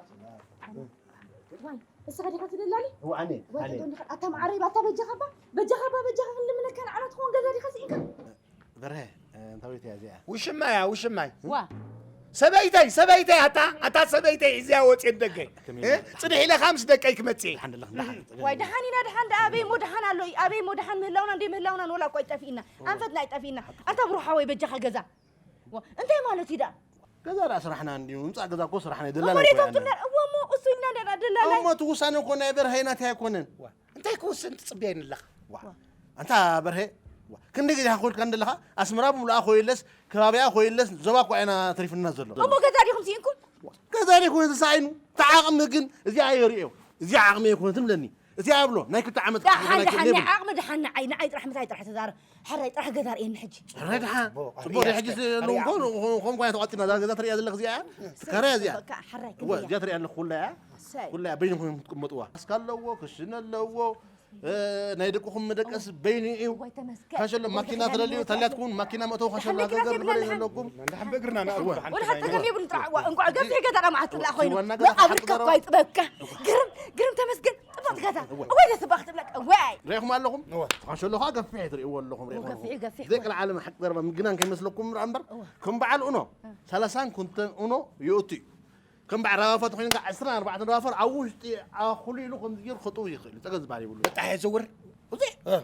ዋይ፣ እስኻ ዲኻ ትደላሊ? እዋ፣ ኣነ፣ ዋይ፣ ኣነ። ተደሊኻ፣ ኣታ መዓረይ፣ ባታ በጃኻ ባ፣ በጃኻ ባ፣ በጃኻ ክንልምነካ ንዓና ትኸውን ገዛ ዲኻ ስኢንካ? በርሀ፣ እ፣ እንታይ ቤት እያ እዚኣ? ውሽማ እያ፣ ውሽማይ። ዋ። ሰበይተይ፣ ሰበይተይ፣ ኣታ፣ ኣታ ሰበይተይ፣ እዚኣ ወፅየ ደገ። ከመይ እ? ኢላ? ፅንሕ ኢለ ኸዓ ምስ ደቀይ ክመፅእ እየ። ደሓን ደለኽ፣ ደሓን። ዋይ፣ ደሓን ኢና፣ ደሓን ደኣ፣ ኣበይ እሞ ደሓን ኣሎ እዩ? ኣበይ እሞ ደሓን ምህላውና፣ እንደ ምህላውና ንወላ እኮ ኣይጠፊእና። ኣንፈትና ኣይጠፊእና። ኣታ ብሩሓ ወይ በጃኻ ገዛ። ዋ፣ እንታይ ማለት እዩ ደኣ? ገዛ ደኣ ስራሕና እንድዩ፣ ምምጻእ ገዛ እኮ ስራሕና እዩ፣ ደላላይ እኮ እያ። እሞ እሱ ኢልና ደኣ ደላላይ። እሞ እቲ ውሳነ እኮ ናይ በርሀ ናተይ ኣይኮነን። ዋ፣ እንታይ ክውስን ትጽበየኒ ኣለኻ? ዋ፣ ኣንታ በርሀ፣ ዋ፣ ክንደይ ግዜ ኢኻ ኮልካ እንደለኻ፣ ኣስመራ ብምሉኣ ኮይለስ፣ ከባቢኣ ኮይለስ፣ ዞባ እኮ ኢና ተሪፍና ዘሎ። እሞ ገዛ ዲኹም ስኢንኩም? ዋ፣ ገዛ ዲኹም ተሳኢኑ? እቲ ዓቕሚ ግን እዚኣ የርእዮ። እዚኣ ዓቕሚ ኣይኮነትን ብለኒ። እዚኣ ኣብሎ፣ ናይ ክልተ ዓመት ደሓን፣ ክልተ ደሓን፣ ናይ ዓቕሚ ደሓን፣ ንዓይ፣ ንዓይ ጥራሕ፣ ምሳይ ጥራሕ ተዛረብ። ሕራይ ጥራሕ ገዛ ርእየኒ ሕጂ። ሕራይ ደሓን። ጽቡቕ፣ ጽቡቕ፣ ርያ፣ ሕጂ ሕጂ፣ ሎሚ ርያ። እኮ፣ ኸም-፣ ኸም-፣ ኳ ተዋጢና፣ እዛ ገዛ ትርእያ ዘለኽ እዚኣ፣ ትካረያ እዚኣ። በቃ፣ ሕራይ እወ፣ ክንደያ። እዚኣ ትርእያ ኣለኹ፣ ኩላ እያ። እሰይ። ኩላ እያ፣ በይንኹም እዮም ትቅመጥዋ። እስካ ኣለዎ፣ ክሽነ ኣለዎ፣ እ፣ ናይ ደቅኹም መደቀሲ በይኑ እዩ። እዋይ፣ ተመስገን። ካሸሎ፣ እዋይ፣ ማኪና ተዳልዩ፣ ተመስገን። ተልያትኩም፣ ማኪና መእተዊ፣ ካሸሎ፣ ደሓን መኪና ገገር ዘይብልና ንበል ደሓን። ኣለኩም። ደሓን በእግርና ንኣቱ፣ እዋ። ደሓን ወላ ተጋይና። ተገርዩ ብንጥራ፣ እዋ፣ እንቋዕ ገብርኤል ገዛ ዳማ ኣትላ ኮይኑ። እዋ፣ እናገዛ ንኣብርካ ሓቂ እኳ ይጥበብካ። ግርም፣ ግርም፣ ተመስገን። ጽቡቕ ገዛ። እወ። እወ፣ ደስ ባኽ ትብለካ። እወ። ርኢኹም ኣለኹም? እወ። ትኻሸሎ ኸዓ ገፊሕ ትርእይዎ ኣለኹም፣ እወ፣ ርኢኹም። ገፊሕ፣ ገፊሕ እኮ። ዘይቅልዓለም ሓቂ ዘረባ ምግናን ከይመስለኩም እምበር፣ እወ። ከም በዓል ኡኖ፣ እወ። ሰላሳን ኩንተን ኡኖ ይእቱ እዩ። ከም በዓል ራባፋት ኮይኑ ከዓ ዕስራን ኣርባዕተን ራባፋት ኣብ ውሽጢ ኣኹሉ ኢሉ ከምዚ ገይሩ ክጥው ይኽእል እዩ። ጸገም ዝበሃል የብሉ። በጣሕ የዘውር። እዚ? እወ።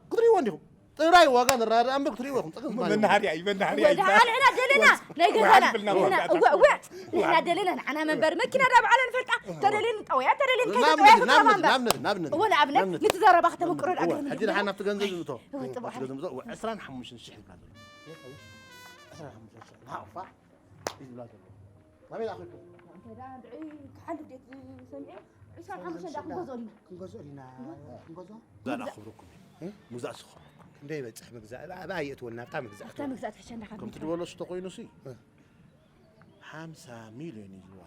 ክትርእይዎ እንዲኹም። ጥራይ ዋጋ ንረዳዳእ እምበር ክትርእይዎ ኢኹም። ጸገም ዝበሃል የብሉ። መናሃርያ እዩ፣ መናሃርያ እዩ። ወደ ኣነ ኢና ደለና፣ ናይ ገዛና። ወዓል ብልና ንሕና፣ መወዳእታ። እወ፣ እወ። ንሕና ደለና፣ ንዓና መንበር መኪና ዳ በዓላ ንፈልጣ። ተደልየን ጠውያ፣ ተደልየን ንኣብነት፣ ከይጠውያ ንኣብነት፣ ንኣብነት፣ ንኣብነት፣ እወ፣ ንኣብነት፣ ንኣብነት። ንቲ ዘረባ ከተመቅሮ እወ፣ ኣገርም ሕጂ እዩ። ደሓን ናብቲ ገንዘብ ዝእቶ። እወ፣ ጥቡቕ ናብቲ ሓቂ። ገንዘብ ዝእቶ። እወ፣ ዕስራን ሓሙሽተን ሽሕ ይብላ ዘሎ። ዕስራን ሓሙሽተን ሽሕ። ሃፋ። እዩ ዝብላ ዘሎ። ናበይ ኣኺልኩም? እንታይ ደኣ፣ እንድዒ ክሓልፍ ድየ ዝሰሚዐ? ዕስራን ሓሙሽተን ደኣ ክንገዝኦ ዲና? ክንገዝኦ ዲና? ክንገዝኦ? እዛ ደኣ ክብረኩም እዩ። እ? ምግዛእ ዝኸብረኩም። ክንደይ ይበጽሕ ምግዛእ? ኣብ፣ ኣብ ኣየእትወልና፣ ኣብታ ምግዛእ ኣብታ እትወልና። ምግዛእ ትሕሸና ካብ ከምቲ ዝበሎ ሽቶ ኮይኑሲ፣ እ። ሓምሳ ሚልዮን እዩ ዝዋ።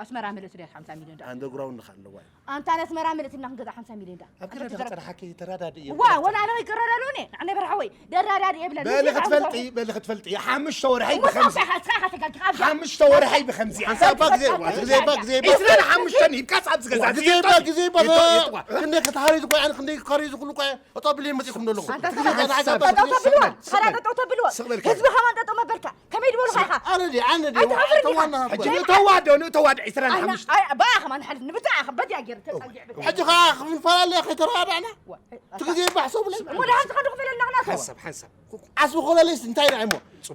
ኣስመራ ምልእቲ ድያ ሓምሳ ሚልዮን ደኣ? ኣንደርግራውንድ ከ ኣለዋ እዩ። ኣንታ ንኣስመራ ምልእቲ እና ክንገዛ ሓምሳ ሚልዮን ደኣ? ኣብ ገለ ኣንታ ዶ ትዘረብ-፣ ክጸርሓኪ ተረዳድእ እየ ዋ፣ ብለኪ። ወላ ኣነ ይቀረዳሉ እኔ፣ ንዓነ በርሓወይ። ደራዳዲ እየ ብለኒ። በሊ ክትፈልጢ፣ በሊ ክትፈልጢ። ሓሙሽተ ወርሒ እሞ ብኸምዚ። ሓምሳ ሓትካ ኢኻ ተጋጊኻ ኣብዚኣ። ሓሙሽተ ወርሒ ብኸምዚ። ሓንሳብ እባ ግዜ፣ እባ ግዜ፣ እባ ግዜ፣ እባ። ዕስራን ሓሙሽተን ሂብካስ ኣብዚ ገዛ ግዜ፣ እባ ግዜ፣ እባ። ይቶ-፣ ይቶ-፣ ክንደይ ከተሃሪዙ እኮ፣ ኣነ ክንደይ ከሪዙ ኩሉ እኮ። ጠጠው ብለይ መጺእኩም ዘለኹም። ኣንታ እቲ ግዜ ተባዕታይ ጸናዕቲ ጠጠው ተብልዎ፣ ተብልዎ። ተራ ጠጠው ተብልዎ። ስቕ በልካ። ህዝቢ ከማን ጠጠው መበልካ። ከመይ ዝበሉኻ ኢኻ? ኣነ ድየ፣ ኣነ ድየ፣ ኣይትሓፍርን ኢኻ። ተዋና ሃብቲ። ሕጂ ንእተዋዶ፣ ንእተዋዶ ዕስራን ሓሙሽተ። ኣይ፣ ኣይ፣ ብኣ ከማን ሓልፍ፣ ንብትኣ ከም በድያ ገይር ተጸጊዕ ብትኣ። ሕጂ ኸኣ ክንፈላለ ከይተረዳዳእና? ዋ፣ እቲ ግዜ ባሕሶ ብለይ። እሞ ደሓን ትኸዱ ክፈለልና ክናቶ። ሓንሳብ፣ ሓንሳብ። ዓስቢ ኮለለይስ እንታይ ደኣ እሞ?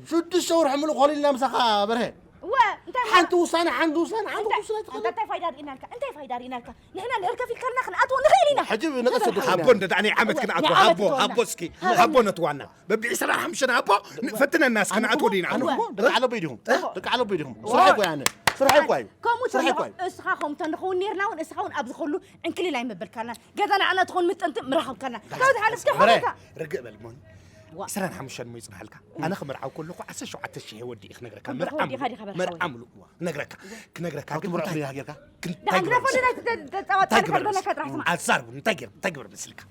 ሽዱሽተ ወርሒ ምሉእ ኮሊልና ምሳኻ በርሀ። እወ፣ እንተ ሓንቲ ውሳነ ሓንቲ ውሳነ ሓንቲ ውሳነ እንታይ እንታይ ፋይዳ ርኢናልካ እንታይ ፋይዳ ርኢናልካ ንሕና ንእርከፍ ኢልካልና ክንኣትዎ ንኽእል ኢና ሕጂ ንቐስ ሃቦ እንደ ዳኒ ዓመት ክንኣትዎ ናይ ዓመት ሃቦ ይኸውና። ሃቦ እስኪ ሃቦ ነትዋና በቢ ዕስራን ሓሙሽተን ሃቦ ፈትነና እስኪ ንኣትዎ ዲና ኣነ እኮ ደቂ ዓለቦይ ዲኹም ደቂ ዓለቦይ ዲኹም ስራሕ እኮ ያነ ስራሕ እኮ እዩ ከምኡ ስራሕ እኮ እዩ እስኻ ከምኡ ተንኸውን ነርና እውን እስኻ እውን ኣብዚ ኸሉ ዕንክሊል ኣይመበልካና ገዛ ንዓና ትኾን ምጥንቲ ምረኸብካና ካብ ዝሓለፍ ደሓንካ ርግእ በል ሞን ዕስራን ሓሙሽተን እሞ ይፅንሓልካ ኣነ ክምርዓው ከለኹ ዓሰርተ ሸውዓተ ሽሕ ወዲእ ክነግረካ ምርዓ ምሉእ ምርዓ ምሉእ እዋ ክነግረካ ክነግረካ ግን እንታይ ጌርካ እንታይ ግበር ኣዛርቡ እንታይ ገይር እንታይ ግበር መስልካ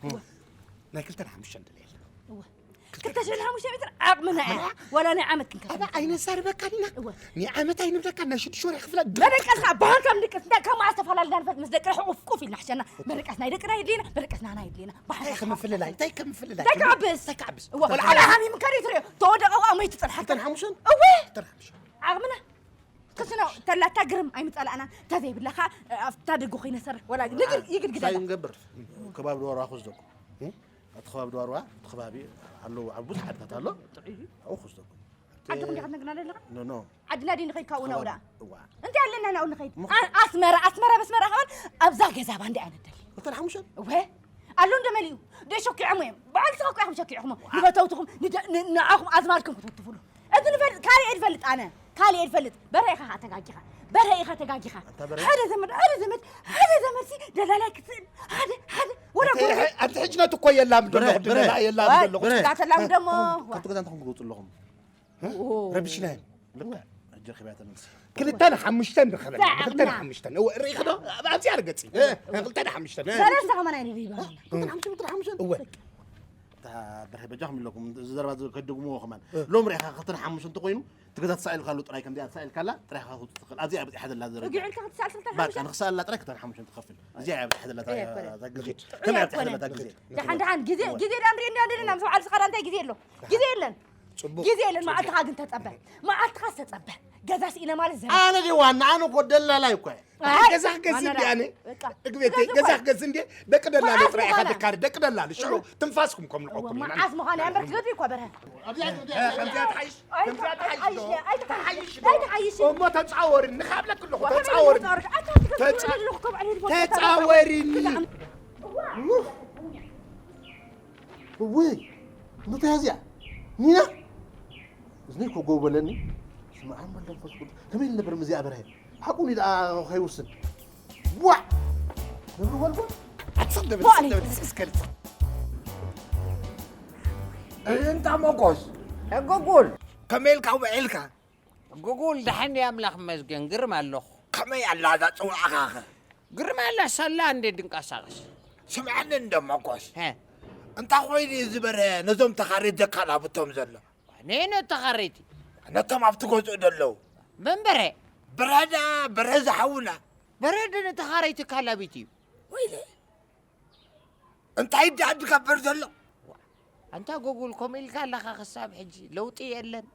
ናይ ክልተን ሓሙሽተን ደለየለ ክልተ ሽሕን ሓሙሽተ ሚእትን ዓቕምና እያ ዋላ ናይ ዓመት ክንከፍል ኣባ ኣይነዛርበካ ዲና ናይ ዓመት ኣይንብለካ ናይ ሽዱሽተ ወርሒ ክፍላ መደቀስና ባህልካ ምድቀስ እንታይ ካብ መዓስ ተፈላለና ንፈልጥ ምስ ደቂ ሕቑፍ ቁፍ ኢልና ሕሸና መደቀስ ናይ ደቅና የድልየና መደቀስ ናና የድልየና እንታይ ከም ምፍልላይ እንታይ ከም ምፍልላይ እንታይ ክዓብስ እንታይ ክዓብስ እዋ ቆልዓ ሓሚም ከሪ ትሪኦ ተወደቐ እዋ መይቱ ጽንሓ ክልተን ሓሙሽተን እወ ክልተን ሓሙሽተን ዓቕምና ክስኖ ተላታ ግርም ኣይምጸላእና ተዘይብለኻ ኣብታ ደጎ ኮይነ ሰርሕ ወላ ንግል ይግልግል ሳይ ንገብር ከባብ ዶራ ክወስደኩም ኣቲ ከባቢ ዶርዋ እቲ ከባቢ ኣለዉ ኣብ ብዙሕ ዓድታት ኣሎ ኣብኡ ክወስደኩም ዓድኹም ዲኻ ትነግርና ዘለኻ ኖ ኖ ዓድና ዲ ንኸይድ ካብኡ ናብኡ ደኣ እዋ እንታይ ኣለና ናብኡ ንኸይድ ሙ- ኣ- ኣስመራ ኣስመራ በስመራ ከማን ኣብዛ ገዛ ባንዲ ኣነ ደሊ ክልተን ሓሙሽተን እወ ኣሎ እንደ መሊኡ ደ ሸኪዖም እዮም በዓል ስኻ እኮ ኢኹም ሸኪዕኹሞ ንፈተውትኹም ንደ- ን- ንዓኹም ኣዝማድኩም ክትውትፉሉ እዚ ንፈልጥ ካልእ እየ ዝፈልጥ ኣነ ካልእ እየ ዝፈልጥ በረ ኢኻ ኸዓ ተጋጊኻ በረ ኢኻ ተጋጊኻ ኣንታ በረ? ሓደ ዘመድ ሓደ ዘመድ ሓደ ዘመድ ሲ ደላላይ ክትስእል ሓደ ሓደ ወላ ጎረቤት ኣብቲ ሕጅነት እኮ የላም ደለኹ ብረ፣ ብረ፣ ደለላ የላም ብረ። ደለኹ እንዳተላም ደሞ ካብቲ ገዛ እንተኹም ክወፁ ኣለኹም ረብሽና እዮም ክልተን ሓሙሽተን ንኸበል ክልተን ሓሙሽተን እወ ርኢኽ ዶ ኣብዚኣ ርገፂ ክልተን ሓሙሽተን ሰለስተ ከማን ኣይንሪባ እወ እታ በርሀ በጃኹም ኢለኩም እዚ ዘረባ ከድግምዎ ከማን ሎም ርኢኻ ክልተን ሓሙሽተን እንተኮይኑ ትገዛ ተሳኢልካሉ ጥራይ ከምዚኣ ተሳኢልካላ ጥራይ ኢኻ ክትውፅእ ትኽእል ኣብዚኣ በፂሓ ዘላ ደረጃ እግዕልካ ክትሳል ስልታ በቃ ንክሳላ ጥራይ ክልተን ሓሙሽተን ትኸፍል እዚኣ እያ በፂሓ ዘለታ እያ እታ ግዜ ከመይ እያ በፂሓ ዘለታ ግዜ ደሓን ደሓን ግዜ ግዜ ዳምሪ እንዲ እንዲ ናብ ሰብዓል ስኻዳ እንታይ ግዜ ኣሎ ግዜ የለን ግዜ የለን መዓልትኻ ግን ተፀበ መዓልትኻ ዝተፀበ ገዛ ስኢነ ማለት ዘ ኣነ ዲ ዋና ኣነ እኮ ደላላይ እኮ እየ ገዛ ክገዝእ እንዲ ኣነ እግቤተይ ገዛ ክገዝእ እንዲ ደቂ ደላሎ ጥራይ ኢኻ ትካሪ ደቂ ደላሎ ሽዑ ትንፋስኩም ከም ንቆኩም ኢና መዓስ ምዃነ እያ እምበር ትገዱ እኳ በርሀ ከምዚኣ ትሓይሽ ከምዚኣ ትሓይሽ ዶ ትሓይሽ ዶ እሞ ተፃወርኒ ካብለክ ኣለኹ ተፃወርኒ ተፃወርኒ እውይ እንታይ እዚኣ ኒና እዝነይ ኮጎ በለኒ ስመ ኣብ መንፈስ ቅዱስ ከመይ ኢሉ ነበር ምዚኣ በርሀ ሓቁኒ ደኣ ከይውስን ዋዕ ነብሪ ጓልጓል ኣትስቕ ደብል ስቕ ደብል ስስከልጽ እንታ መኮስ ጉጉል ከመይ ኢልካ ውዒልካ ጉጉል ደሓን እየ ኣምላኽ ይመስገን ግርም ኣለኹ ከመይ ኣላ እዛ ጽውዓኻኸ ግርም ኣላ ሳላ እንዴ ድንቀሳቐስ ስምዐኒ እንዶ መኮስ እንታይ ኮይኑ እዩ ዝበረ ነዞም ተኻሪት ዘካላብቶም ዘሎ ነየነ ተኻረይቲ ነቶም ኣብቲ ገዝኡ ደለዉ መንበረ ብረዳ ብረ ዝሓውና በረደ ንተኻረይቲ ካላቢት እዩ ወይለ እንታይ ደኣ ዝገብር ዘሎ ኣንታ ጎጉል ከምኡ ኢልካ ኣለኻ ክሳብ ሕጂ ለውጢ የለን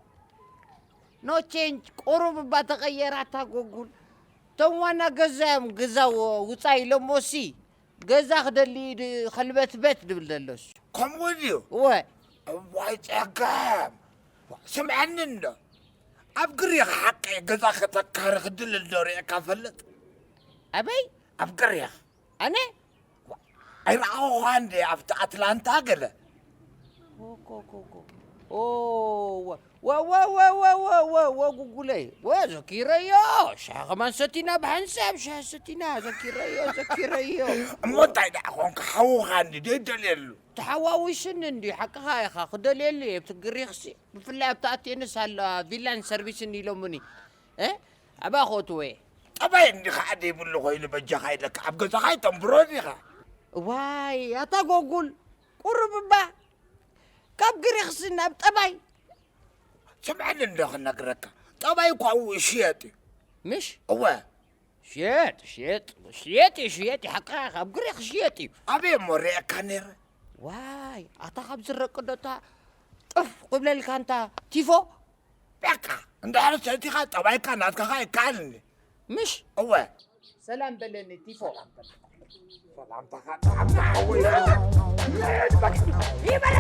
ኖ ቼንጅ ቁሩብ እባ ተቐየራ እታ ጎጉል እቶም ዋና ገዛ እዮም ገዛ ውፃ ኢሎሞ ሲ ገዛ ክደሊ ኸልበትበት ድብል ዘሎ እሱ። ከምኡ ድዩ? እወ። እዋይ ጸገም። ስምዐኒ እንዶ። ኣብ ግሪኽ ሓቀይ ገዛ ከተካሪ ክድልል ዶ ርእየካ ፈልጥ? ኣበይ? ኣብ ግሪኽ። ኣነ? ኣይረኣኹኻ እንዴ ኣብቲ ኣትላንታ ገለ? ወጎጉጉጉ ወ ወ ወ ወ ወ ወ ወ ጉጉለይ ወ ዘኪረዮ ሻሂ ከማን ሰቲና ብሓንሳብ ሻሂ ሰቲና ዘኪረዮ ዘኪረዮ እሞ እንታይ ደኣ ኮንካ ሓውኻ እንዲ ደይደልየሉ ተሓዋዊስኒ እንዲ ሓቅኻ ኢኻ ክደልየሉ እየ ብቲ ግሪኽሲ ብፍላይ ኣብቲ ኣትየንስ ኣለዋ ቪላን ሰርቪስን ኢሎሙኒ እ ኣባ ኮትወ ጠባይ እንዲ ከዓ ደይብሉ ኮይኑ በጃኻ ኢለካ ኣብ ገዛኻ ይተንብሮ ዲኻ ዋይ ኣታ ጎጉል ቁሩብ እባ ካብ ግሪኽሲ ናብ ጠባይ ስምዐኒ እንዶ ክነግረካ ጠባይ እኳ እው ሽየጥ እዩ ምሽ እወ ሽየጥ ሽየጥ ሽየጥ እዩ ሽየጥ እዩ ሓቅኻ ካብ ግሪኽ ሽየጥ እዩ ኣበይ እሞ ርኤካ ነይረ ዋይ ኣታ ካብ ዝረቅዶ እታ ጥፍ ክብለልካ እንታ ቲፎ በቃ እንድሕር ሰቲኻ ጠባይካ ናትካ ኸዓ ይከኣልኒ ምሽ እወ ሰላም በለኒ ቲፎ ሰላምታኻ ጥዓምና ሓወይ ይበለ